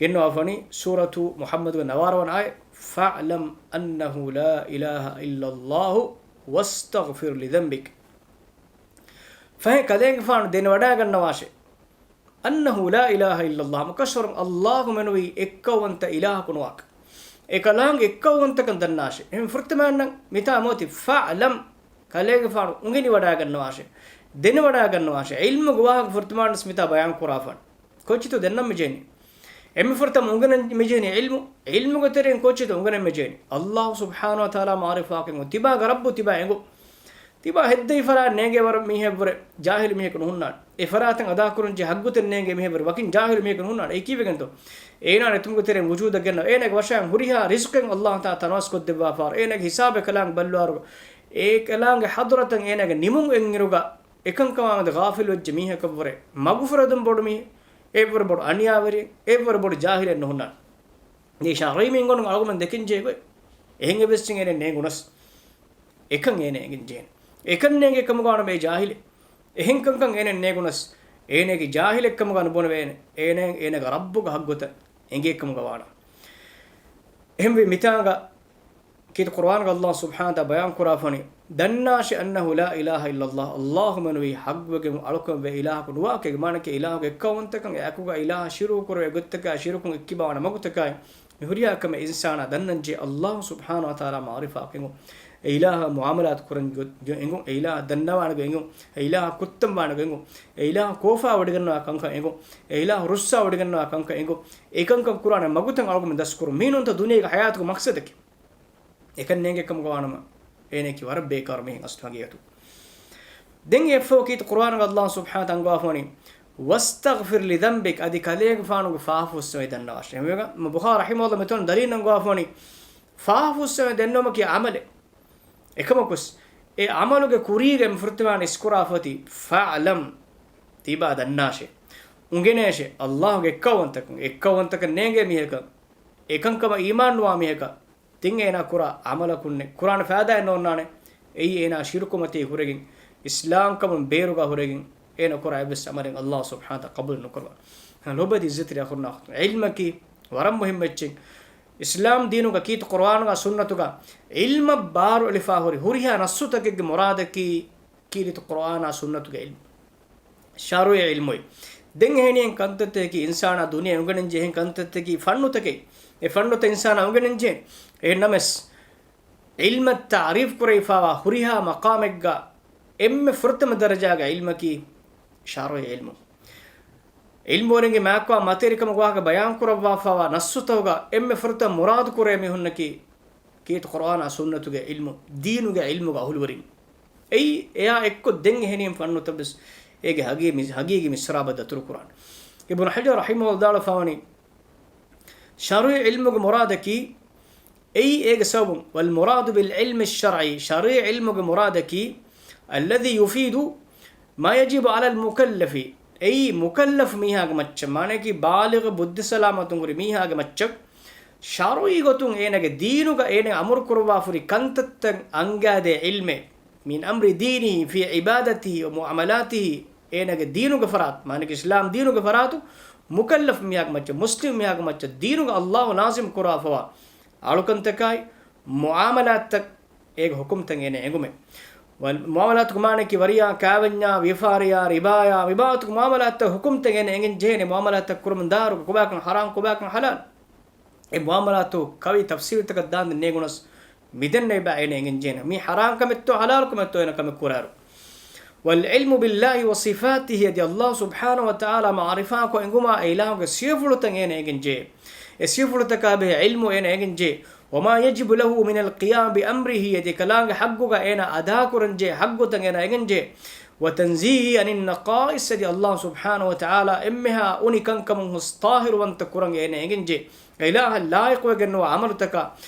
ގެންނަވާފަނީ ސޫރަތު މުޙައްމަދުގެ ނަވާރަ ވަނަ އާޔަތް، "فاعلم أنه لا إله إلا الله واستغفر لذنبك." ފަހެ ކަލޭގެފާނު ދެނެވަޑައިގަންނަވާށޭ، "أنه لا إله إلا الله." މަކަށްވަރުން ﷲ މެނުވީ އެއްކައުވަންތަ އިލާހަކު ނުވާކަން. އެކަލާނގެ އެއްކައުވަންތަކަން ދަންނާށޭ. އެހެން ފުރަތަމައަންނަން މިތާ މޯތި "فاعلم." ކަލޭގެފާނު އުނގެނިވަޑައިގަންނަވާށޭ. ދެނެވަޑައިގަންނަވާށޭ. ޢިލްމުގެ ވާހަކަ ފުރަތަމައަންނަސް މިތާ ބަޔާން ކުރާފަން. ކޮއްޗިތޯ ދެންނަން މިޖެހެނީ؟ އެންމެ ފުރަތަމަ އުނގެނަން މިޖެހެނީ ޢިލްމު. ޢިލްމުގެ ތެރެއިން ކޯޗެއްތޯ އުނގެނަން މިޖެހެނީ؟ ﷲ ސުބްޙާނަހޫ ވަތަޢާލާ މަޢުރިފާކޮށް އެނގުން. ތިބާގެ ރައްބު ތިބާ އެނގުން. ތިބާ ހެއްދެވި ފަރާތް ނޭނގޭ ވަރު މީހެއްވުރެ ޖާހިލު މީހަކު ނުހުންނާނެ. އެ ފަރާތަށް އަދާކުރަންޖެހޭ ހައްގުތައް ނޭނގޭ މީހެއްވުރެ ވަކިން ޖާހިލު މީހަކު ނުހުންނާނެ. އެއީ ކީއްވެގެންތޯ؟ އޭނާ ނެތުމުގެ ތެރެއިން ވުޖޫދަށް ގެންނަ، އޭނާގެ ވަށައިން ހުރިހާ ރިޒްޤެއް ﷲ ތަޢާލާ ތަނަވަސްކޮށްދެއްވާފާރު، އޭނާގެ ހިސާބެއް ކަލާނގެ ބައްލަވާރު، އެ ކަލާނގެ ޙަޟްރަތަށް އޭނާގެ ނިމުން އެއްއިރުގަ އެކަންކަމާމެދު ޣާފިލުވެއްޖެ މީހަކަށްވުރެ، މަގުފުރެދުން ބޮޑު މީހެއް، އެއްވުރެ ބޮޑު އަނިޔާވެރިއެއް، އެއްވުރެ ބޮޑު ޖާހިލެއް ނުހުންނާނެ. ދޭ ޝަރުޢީ މީހުން އަޅުގަނޑުމެން ދެކެން ޖެހޭ ގޮތް. އެހެން އެއްވެސް އެއްޗެއް އޭނަ ނޭނގުނަސް، އެކަން އޭނަ އެނގެން ޖެހޭނެ. އެކަން ނޭނގޭ ކަމުގަ ވާނަމަ އެ ޖާހިލެއް. އެހެން ކަންކަން އޭނަ ނޭނގުނަސް، އޭނައަކީ ޖާހިލެއް ކަމުގަ ނުބުނެވޭނެ. އޭނަ، އޭނަގެ ރައްބުގެ ހައްގުތައް އެނގޭ ކަމުގަ ވާނަމަ. އެހެންވެ މިތާނގަ ކީރިތި ޤުރުއާނުގަ ﷲ ސުބްޙާނަހޫ ވަތަޢާލާ ބަޔާން ކުރާފަނި، ދަންނާށޭ، أنه لا إله إلا الله، ﷲ މެނުވީ ހައްގުވެގެން އަޅުކަން ވެ އިލާހަކު ނުވާކަށް. މާނައަކީ އިލާހުގެ އެއްކައުވަންތަކަން، އެއާއެކުގަ އިލާހަށް ޝިރުކު ކުރެވޭ ގޮތްތަކާއި، ޝިރުކުން އެއްކިބާވާނެ މަގުތަކާއި، މި ހުރިހާ ކަމެއް އިންސާނާ ދަންނަންޖެހޭ ﷲ ސުބްޙާނަހޫ ވަތަޢާލާ މަޢުރިފާކޮށް އެނގުން. އެ އިލާހަށް މުޢާމަލާތު ކުރަން ގޮ-، ގޮ-، އެނގުން. އެ އިލާހަށް ދަންނަވާނެ ގޮތް އެނގުން. އެ އިލާހަށް ކުއްތަން ވާނެ ގޮތް އެނގުން. އެ އިލާހަށް ކޯފާވޮޑިގަންނަވާ ކަންކަން އެނގުން. އެ އިލާހަށް ރުއްސާވޮޑިގަންނަވާ ކަންކަން އެނގުން. އެކަންކަން ކުރާނެ މަގުތައް އަޅުގަނޑުމެން ދަސްކުރުން. މީނުންތަ ދުނިޔޭގެ ޙަޔާތުގެ މަޤްޞަދަކީ. އެކަން ނޭނގޭ ކަމުގަ ވާނަމަ، އޭނައަކީ ވަރަށް ބޭކާރު މީހެއް އަސްލު ހަގީގަތު. ދެން އެއަށްފަހު ކީރިތި ޤުރުއާނުގަ ﷲ ސުބްޙާނަހޫ ވަތަޢާލާ އަންގަވާފަވަނީ، "واستغفر لذنبك"، އަދި ކަލޭގެފާނުގެ ފާފަ ފުއްސެވި ދަންނަވާށޭ. އެހެންވެގެން ބުޚާރީ ރަޙިމަހުﷲ މިތަނުން ދަލީލު ނަންގަވާފަވަނީ، ފާފަ ފުއްސެވި ދެންނެވުމަކީ ޢަމަލެއް. އެކަމަކުސް، އެ ޢަމަލުގެ ކުރީގަ އެންމެ ފުރަތަމަ އިސްކުރާފަ އޮތީ، "فاعلم"، ތިބާ ދަންނާށޭ. އުނގެނޭށޭ، ﷲގެ އެއްކައުވަންތަކަން، އެއްކައުވަންތަކަން ނޭނގޭ މީހަކަށް، އެކަންކަމަށް އީމާންނުވާ މީހަކަށް، ތިން އޭނާ ކުރާ ޢަމަލަކުންނެއް، ކުރާނެ ފައިދާއެއް ނޯންނާނެ. އެއީ އޭނާ ޝިރުކުމަތީ ހުރެގެން، އިސްލާމްކަމުން ބޭރުގަ ހުރެގެން، އޭނަ ކުރާ އެއްވެސް ޢަމަލެއް ﷲ ސުބްޙާނަހޫ ވަތަޢާލާ ޤަބޫލު ނުކުރައްވާ. ލޯބިވެތި ޢިއްޒަތްތެރި އަޚުންނާ އުޚްތުން، ޢިލްމަކީ ވަރަށް މުހިއްމު އެއްޗެއް. އިސްލާމް ދީނުގަ ކީރިތި ޤުރުއާނުގަ ސުންނަތުގަ ޢިލްމަށް ބާރު އެޅިފަ ހުރި ހުރިހާ ނައްޞުތަކެއްގެ މުރާދަކީ ކީރިތި ޤުރުއާނާ ސުންނަތުގެ ޢިލްމު. ޝަރުޢީ ޢިލްމުއެއް. ދެން އެހެނިހެން ކަންތައްތަކަކީ އިންސާނާ ދުނިޔެ އުނގެނެންޖެހޭ ކަންތައްތަކީ ފަންނުތަކެއް. އެ ފަންނުތައް އިންސާނާ އުނގެނެންޖެހޭ. އެހެންނަމަވެސް، ޢިލްމަށް ތަޢުރީފު ކުރެވިފާވާ ހުރިހާ މަޤާމެއްގަ އެންމެ ފުރަތަމަ ދަރަޖާގެ ޢިލްމަކީ ޝަރުޢީ ޢިލްމު. ޢިލްމުވެރިންގެ މާތްވާ މަތިވެރިކަމުގެ ވާހަކަ ބަޔާން ކުރައްވާފާވާ ނައްސުތަކުގަ އެންމެ ފުރަތަމަ މުރާދު ކުރޭ މީހުންނަކީ ކީރިތި ޤުރްއާނާ ސުންނަތުގެ ޢިލްމު، ދީނުގެ ޢިލްމުގެ އަހުލުވެރިން. އެއީ އެއާ އެއްކޮށް ދެން އެހެނިހެން ފަންނުތައް ވެސް އޭގެ ހަގީ-، ހަގީގީ މިސްރާބަށް ދަތުރުކުރާނެ. އިބްނު ޙަޖަރު ރަޙިމަހުﷲ ވިދާޅުވެފާވަނީ، ޝަރުޢީ ޢިލްމުގެ މުރާދަކީ، އެއީ އޭގެ ސަބަބުން، والمراد بالعلم الشرعي، ޝަރުޢީ ޢިލްމުގެ މުރާދަކީ، الذي يفيد ما يجب على المكلف، އެއީ މުކައްލަފު މީހާގެ މައްޗަށް، މާނައަކީ ބާލިޣު ބުއްދި ސަލާމަތުން ހުރި މީހާގެ މައްޗަށް، ޝަރުޢީ ގޮތުން އޭނާގެ ދީނުގަ އޭނާ އަމުރު ކުރައްވާފަ ހުރި ކަންތައްތައް އަންގާދޭ ޢިލްމެއް، من أمر دينه في عبادته ومعاملاته، އޭނާގެ ދީނުގެ ފަރާތު، މާނައަކީ އިސްލާމް ދީނުގެ ފަރާތު، މުކައްލަފު މީހާގެ މައްޗަށް، މުސްލިމް މީހާގެ މައްޗަށް، ދީނުގަ ﷲ ލާޒިމް ކުރާފަވާ އަޅުކަންތަކާއި، މުޢާމަލާތްތައް، އޭގެ ޙުކުމްތައް އޭނަ އެނގުމެއް. ވަލް-، މުޢާމަލާތުގެ މާނައަކީ ވަރިޔާ، ކާވެންޏާ، ވިޔަފާރިޔާ، ރިބާޔާ، މިބާވަތުގެ މުޢާމަލާތްތައް ޙުކުމްތައް އޭނަ އެނގެން ޖެހޭނެ، މުޢާމަލާތްތައް ކުރަމުން ދާއިރުގަ ކޮބާކަން ޙަރާމް، ކޮބާކަން ޙަލާލް. އެ މުޢާމަލާތު ކަވި ތަފްސީލުތަކަށް ދާންދެން ނޭނގުނަސް، މިދެންނެވި ބައި އޭނަ އެނގެން ޖެހޭނެ. މީ ޙަރާމް ކަމެއްތޯ ޙަލާލު ކަމެއްތޯ އޭނަ ކަމެއް ކުރާއިރު. والعلم بالله وصفاته، އަދި ﷲ ސުބްޙާނަހޫ ވަތަޢާލާ މަޢުރިފާކޮށް އެނގުމާ އެ އިލާހުގެ ސިފަފުޅުތައް އޭނަ އެނގެން ޖެހޭ. އެ ސިފަފުޅުތަކާ ބެހޭ ޢިލްމު އޭނަ އެނގެން ޖެހޭ. وما يجب له من القيام بأمره، އަދި އެކަލާނގެ ޙައްޤުގަ އޭނަ އަދާކުރަން ޖެހޭ ޙައްޤުތައް އޭނަ އެނގެން ޖެހޭ. وتنزيهه عن النقائص، އަދި ﷲ ސުބްޙާނަހޫ ވަތަޢާލާ އެންމެހާ އުނި ކަންކަމުން ހުސް ޠާހިރުވަންތަ ކުރަން އޭނަ އެނގެން ޖެހޭ. އެ އިލާހަށް ލާއިޤުވެގެންނުވާ ޢަމަލުތަކާ،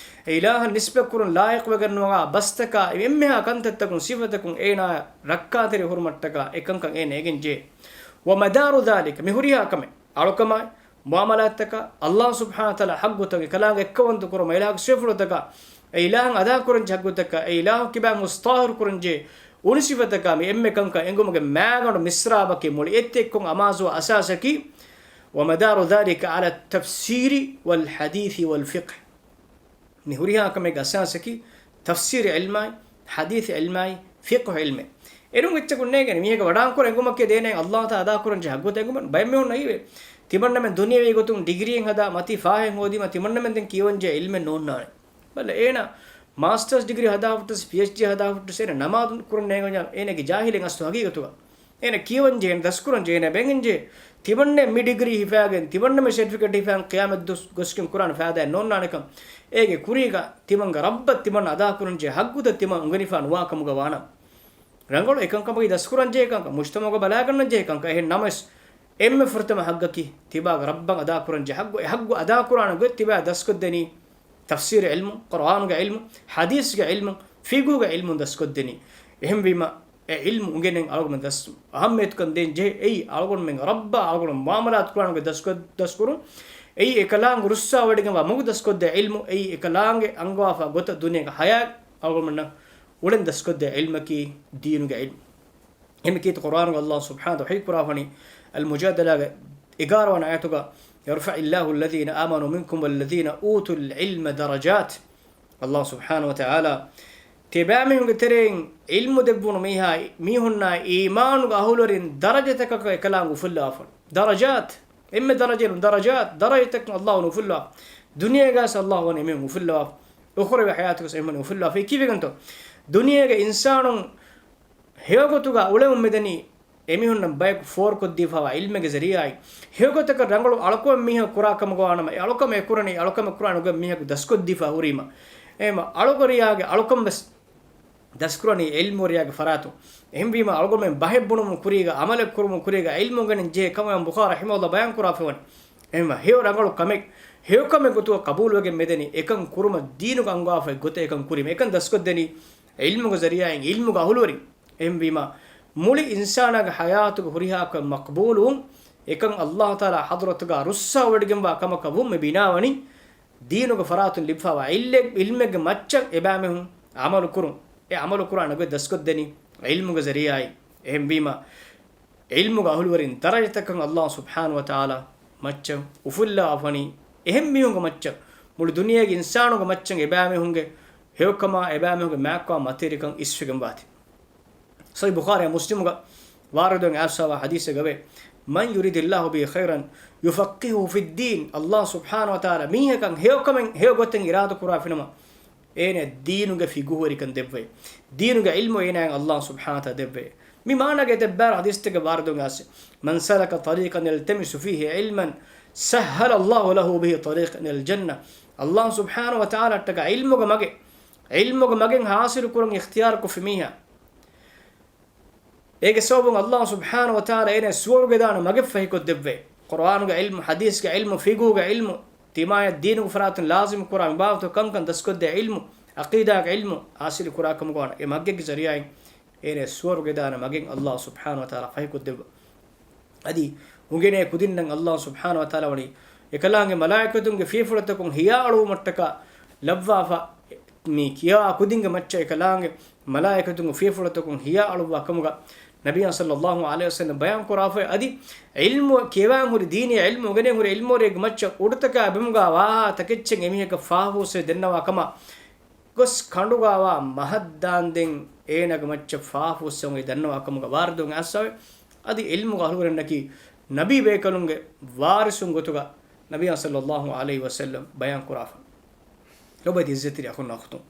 އެ އިލާހަށް ނިސްބަތްކުރުން ލާއިޤުވެގެންނުވާ ބަސްތަކާ، އެންމެހާ ކަންތައްތަކުން ސިފަތަކުން އޭނާ ރައްކާތެރި ހުރުމަށްޓަކާ އެކަންކަން އޭނަ އެނގެން ޖެހޭ. ومدار ذلك، މި ހުރިހާ ކަމެއް، އަޅުކަމާއި، މުޢާމަލާތްތަކާ، ﷲ ސުބްޙާނަހޫ ވަތަޢާލާ ޙައްޤުތައް، އެކަލާނގެ އެއްކައުވަންތަ ކުރުމަށް، އެ އިލާހުގެ ސިފަފުޅުތަކާ، އެ އިލާހަށް އަދާކުރަންޖެހޭ ޙައްޤުތަކާ، އެ އިލާހު ކިބާ ހުސް ޠާހިރު ކުރަންޖެހޭ އުނި ސިފަތަކާ، މި އެންމެ ކަންކަން އެނގުމުގެ މާގަނޑު މިސްރާބަކީ މުޅި އެއްޗެއްކޮށް އަމާޒުވާ އަސާސަކީ، ومدار ذلك على التفسير والحديث والفقه. މި ހުރިހާ ކަމެއްގެ އަސާސަކީ ތަފްސީރު ޢިލްމާއި، ޙަދީޘް ޢިލްމާއި، ފިޤްހު ޢިލްމެއް. އެނޫން އެއްޗަކުން ނޭނގެނީ މީހަކަށް ވަޑާންކުރަން އެނގުމަކީ ދޭނެ ﷲ ތާ އަދާކުރަންޖެހޭ ޙައްޤުތައް އެނގުމަށް. ބައެއް މީހުން އައީވެ. ތިމަންނަމެން ދުނިޔެވީ ގޮތުން ޑިގްރީއެއް ހަދާ މަތީ ފާހެއް ހޯދީމަ ތިމަންނަމެން ދެން ކިޔަވަންޖެހޭ ޢިލްމެއް ނޯންނާނެ. ބަލަ އޭނަ މާސްޓާސް ޑިގްރީ ހަދާ ހުއްޓަސް، ޕީއެޗްޑީ ހަދާ ހުއްޓަސް އޭނަ ނަމާދު ކުރަން ނޭނގެންޏާ އޭނަގެ ޖާހިލެއް އަސްލު ހަގީގަތުގަ. އޭނަ ކިޔަވަންޖެހޭ، އޭނަ ދަސްކުރަންޖެހޭ، އޭނަ ބެނގެންޖެހޭ. ތިމަންނަ މި ޑިގްރީ ހިފާގެން، ތިމަންނަ މި ސެޓްފިކެޓް ހިފާގެން ޤިޔާމަތް ދުވަސް ގޮސްގެން ކުރާނެ ފައިދާއެއް ނޯންނާނެކަން. އޭގެ ކުރީގަ ތިމަންގެ ރައްބަށް ތިމަން އަދާކުރަންޖެހޭ ޙައްޤުތައް ތިމަން އުނގެނިފާ ނުވާ ކަމުގަ ވާނަމަ. ރަނގަޅު އެކަންކަމަކީ ދަސްކުރަންޖެހޭ ކަންކަން، މުޖްތަމަޢުގަ ބަލާގަންނަންޖެހޭ ކަންކަން. އެހެން ނަމަވެސް، އެންމެ ފުރަތަމަ ޙައްޤަކީ ތިބާގެ ރައްބަށް އަދާކުރަންޖެހޭ ޙައްޤު. އެ ޙައްޤު އަދާކުރާނެ ގޮތް ތިބާ ދަސްކޮށްދެނީ ތަފްސީރު ޢިލްމު، ޤުރުއާނުގެ ޢިލްމު، ޙަދީޘްގެ ޢިލްމު، ފިޤުހުގެ ޢިލްމު ދަސްކޮށްދެނީ. އެހެންވީމަ، އެ ޢިލްމު އުނގެނެން އަޅުގަނޑު ދަސް އަހައްމިޔަތުކަން ދޭން ޖެހޭ. އެއީ އަޅުގަނޑުމެން ރައްބާ އަޅުގަނޑު މުޢާމަލާތު ކުރާނުގެ ދަސްކޮށް، ދަސްކުރުން. އެއީ އެކަލާނގެ ރުއްސާވޮޑިގެންވާ މަގު ދަސްކޮށްދޭ ޢިލްމު. އެއީ އެކަލާނގެ އަންގަވާފާ ގޮތަށް ދުނިޔޭގެ ޙަޔާތް އަޅުގަނޑުމެންނަށް އުޅެން ދަސްކޮށްދޭ ޢިލްމަކީ ދީނުގެ ޢިލްމު. އެހެން ކީރިތި ޤުރުއާނުގަ ﷲ ސުބްޙާނަހޫ ވަތަޢާލާ ވަޙީ ކުރާފަނީ، އަލްމުޖާދަލާގެ އެގާރަ ވަނަ އާޔަތުގަ، يرفع الله الذين آمنوا منكم والذين أوتوا العلم درجات. ﷲ ސުބްޙާނަހޫ ވަތަޢާލާ ތިބާމީހުންގެ ތެރެއިން ޢިލްމު ދެއްވުނު މީހާ، މީހުންނާ އީމާނުގެ އަހުލުވެރިން ދަރަޖަތަކަކަށް އެކަލާނގެ އުފުއްލަވާފަ. ދަރަޖާތް، އެންމެ ދަރަޖައިން ދަރަޖާތް، ދަރަޖަތަކަށް ﷲ ވަނީ އުފުއްލަވާ. ދުނިޔޭގަސް ﷲ ވަނީ އެމީހުން އުފުއްލަވާ. އުޚްރަވީ ޙަޔާތުގަސް އެމީހުން އުފުއްލަވާ. އެ ކީއްވެގެންތޯ؟ ދުނިޔޭގެ އިންސާނުން ހެޔޮގޮތުގަ އުޅެމުން މިދަނީ އެމީހުންނަށް ބަޔަކު ފޯރުކޮށްދީފައިވާ ޢިލްމެއްގެ ޒަރީޢާއި، ހެޔޮގޮތަކަށް ރަނގަޅު އަޅުކަމެއް މީހަކު ކުރާ ކަމުގަ ވާނަމަ، އެ އަޅުކަމެއް އެކުރަނީ އަޅުކަމެއް ކުރާނެ ގޮތް މީހަކު ދަސްކޮށްދީފަ ހުރީމަ. އެހެންވީމަ، އަޅުގަރިޔާގެ އަޅުކަން ވެސް ދަސްކުރަނީ ޢިލްމުވެރިޔާގެ ފަރާތުން. އެހެންވީމަ، އަޅުގަނޑުމެން ބަހެއް ބުނުމުން ކުރީގަ، ޢަމަލެއް ކުރުމުން ކުރީގަ، ޢިލްމު އުނގެނެން ޖެހޭ ކަމަށް އިމާމް ބުޚާރީ ރަޙިމަހުﷲ ބަޔާން ކުރާފައިވަނީ. އެހެންވީމަ، ހެޔޮ ރަނގަޅު ކަމެއް، ހެޔޮ ކަމެއް ގޮތުގަ ޤަބޫލުވެގެން މިދަނީ، އެކަން ކުރުމަށް ދީނުގަ އަންގަވާފައި ގޮތަށް އެކަން ކުރީމަ. އެކަން ދަސްކޮށްދެނީ ޢިލްމުގެ ޒަރީޢާއިން، ޢިލްމުގެ އަހުލުވެރިން. އެހެންވީމަ، މުޅި އިންސާނާގެ ޙަޔާތުގެ ހުރިހާ ކަމެއް މަޤްބޫލުވުން، އެކަން ﷲ ތަޢާލާ ޙަޟްރަތުގަ ރުއްސާވޮޑިގެންވާ ކަމަކަށް ވުން މި ބިނާވަނީ، ދީނުގެ ފަރާތުން ލިބިފައިވާ ޢިލްމެއް، ޢިލްމެއްގެ މައްޗަށް އެބައިމީހުން ޢަމަލު ކުރުން. އެ ޢަމަލު ކުރާނެ ގޮތް ދަސްކޮށްދެނީ ޢިލްމުގެ ޒަރީޢާއިން. އެހެންވީމަ، ޢިލްމުގެ އަހުލުވެރިން ދަރަޖަތަކަށް ﷲ ސުބްޙާނަހޫ ވަތަޢާލާ މައްޗަށް އުފުއްލަވާފަނީ، އެހެން މީހުންގެ މައްޗަށް، މުޅި ދުނިޔޭގެ އިންސާނުންގެ މައްޗަށް އެބައިމީހުންގެ ހެޔޮކަމާ، އެބައިމީހުންގެ މާތްވާ މަތިވެރިކަން އިސްވެގެންވާތީ. ޞަޙީޙު ބުޚާރީ މުސްލިމުގަ ވާރިދުވެގެން އައިސްފައިވާ ޙަދީޘެއްގަވޭ، من يرد الله به خيرا يفقهه في الدين. ﷲ ސުބްޙާނަހޫ ވަތަޢާލާ މީހަކަށް ހެޔޮކަމެއް، ހެޔޮ ގޮތެއް އިރާދަ ކުރާފިނަމަ، އޭނަ ދީނުގެ ފިގުހުވެރިކަން ދެއްވޭ. ދީނުގެ ޢިލްމު އޭނާއަށް ﷲ ސުބްޙާނަހޫ ވަތަޢާލާ ދެއްވޭ. މި މާނަގެ އެތައް ބާރަ ޙަދީޘްތަކެއް ވާރިދުވެ އައިސް، "من سلك طريقا يلتمس فيه علما سهل الله له به طريقا إلى الجنة." ﷲ ސުބްޙާނަހޫ ވަތަޢާލާއަށްޓަކާ ޢިލްމުގެ މަގެއް، ޢިލްމުގެ މަގެއް ޙާޞިލު ކުރަން އިޚްތިޔާރު ކޮށްފި މީހާ، އޭގެ ސަބަބުން ﷲ ސުބްޙާނަހޫ ވަތަޢާލާ އޭނަ ސުވަރުގެ ދާނަ މަގެއް ފަހިކޮށްދެއްވޭ. ޤުރުއާނުގެ ޢިލްމު، ޙަދީޘްގެ ޢިލްމު، ފިޤުހުގެ ޢިލްމު، ތިމާޔަށް ދީނުގެ ފަރާތުން ލާޒިމު ކުރާ މި ބާވަތު ކަންކަން ދަސްކޮށްދޭ ޢިލްމު، ޢަޤީދާގެ ޢިލްމު ޙާޞިލު ކުރާ ކަމުގަ ވާނެ. އެ މަގެއްގެ ޒަރީޢާއިން އޭނަ ސުވަރުގެ ދާނަ މަގެއް ﷲ ސުބްޙާނަހޫ ވަތަޢާލާ ފަހިކޮށްދެއްވާ. އަދި އުނގެނޭ ކުދިންނަށް ﷲ ސުބްޙާނަހޫ ވަތަޢާލާ ވަނީ އެކަލާނގެ މަލާއިކަތުންގެ ފިޔަފުޅުތަކުން ހިޔާ އަޅުވުމަށްޓަކާ ލައްވާފަ. މި ކިޔާ ކުދިންގެ މައްޗަށް އެކަލާނގެ މަލާއިކަތުންގެ ފިޔަފުޅުތަކުން ހިޔާ އަޅުއްވާ ކަމުގަ ނަބިއްޔާ ޞައްލައްލާހު ޢަލައިހި ވަސައްލަމް ބަޔާން ކުރާފައި. އަދި ޢިލްމު ކިޔަވާން ހުރި، ދީނީ ޢިލްމު އުނގެނެން ހުރި ޢިލްމުވެރިއެއްގެ މައްޗަށް އުޑުތަކާ ބިމުގަ ވާހާ ތަކެއްޗެއް އެމީހަކަށް ފާފަ ހުސްވެ ދެންނަވާ ކަމަށް ގޮސް ކަނޑުގަވާ މަހަށް ދާންދެން އޭނަގެ މައްޗަށް ފާފަ ހުސްވެ ދަންނަވާ ކަމުގަ ވާރިދުވެ އައިސްފައި. އަދި ޢިލްމުގެ އަހުލުވެރިންނަކީ ނަބީ ބޭކަލުންގެ ވާރިސުން ގޮތުގަ ނަބިއްޔާ ޞައްލައްލާހު ޢަލައިހި ވަސައްލަމް ބަޔާން ކުރާފަ. ލޮބުވެތި ޢިއްޒަތްތެރި އަޚުންނާ އުޚްތުން،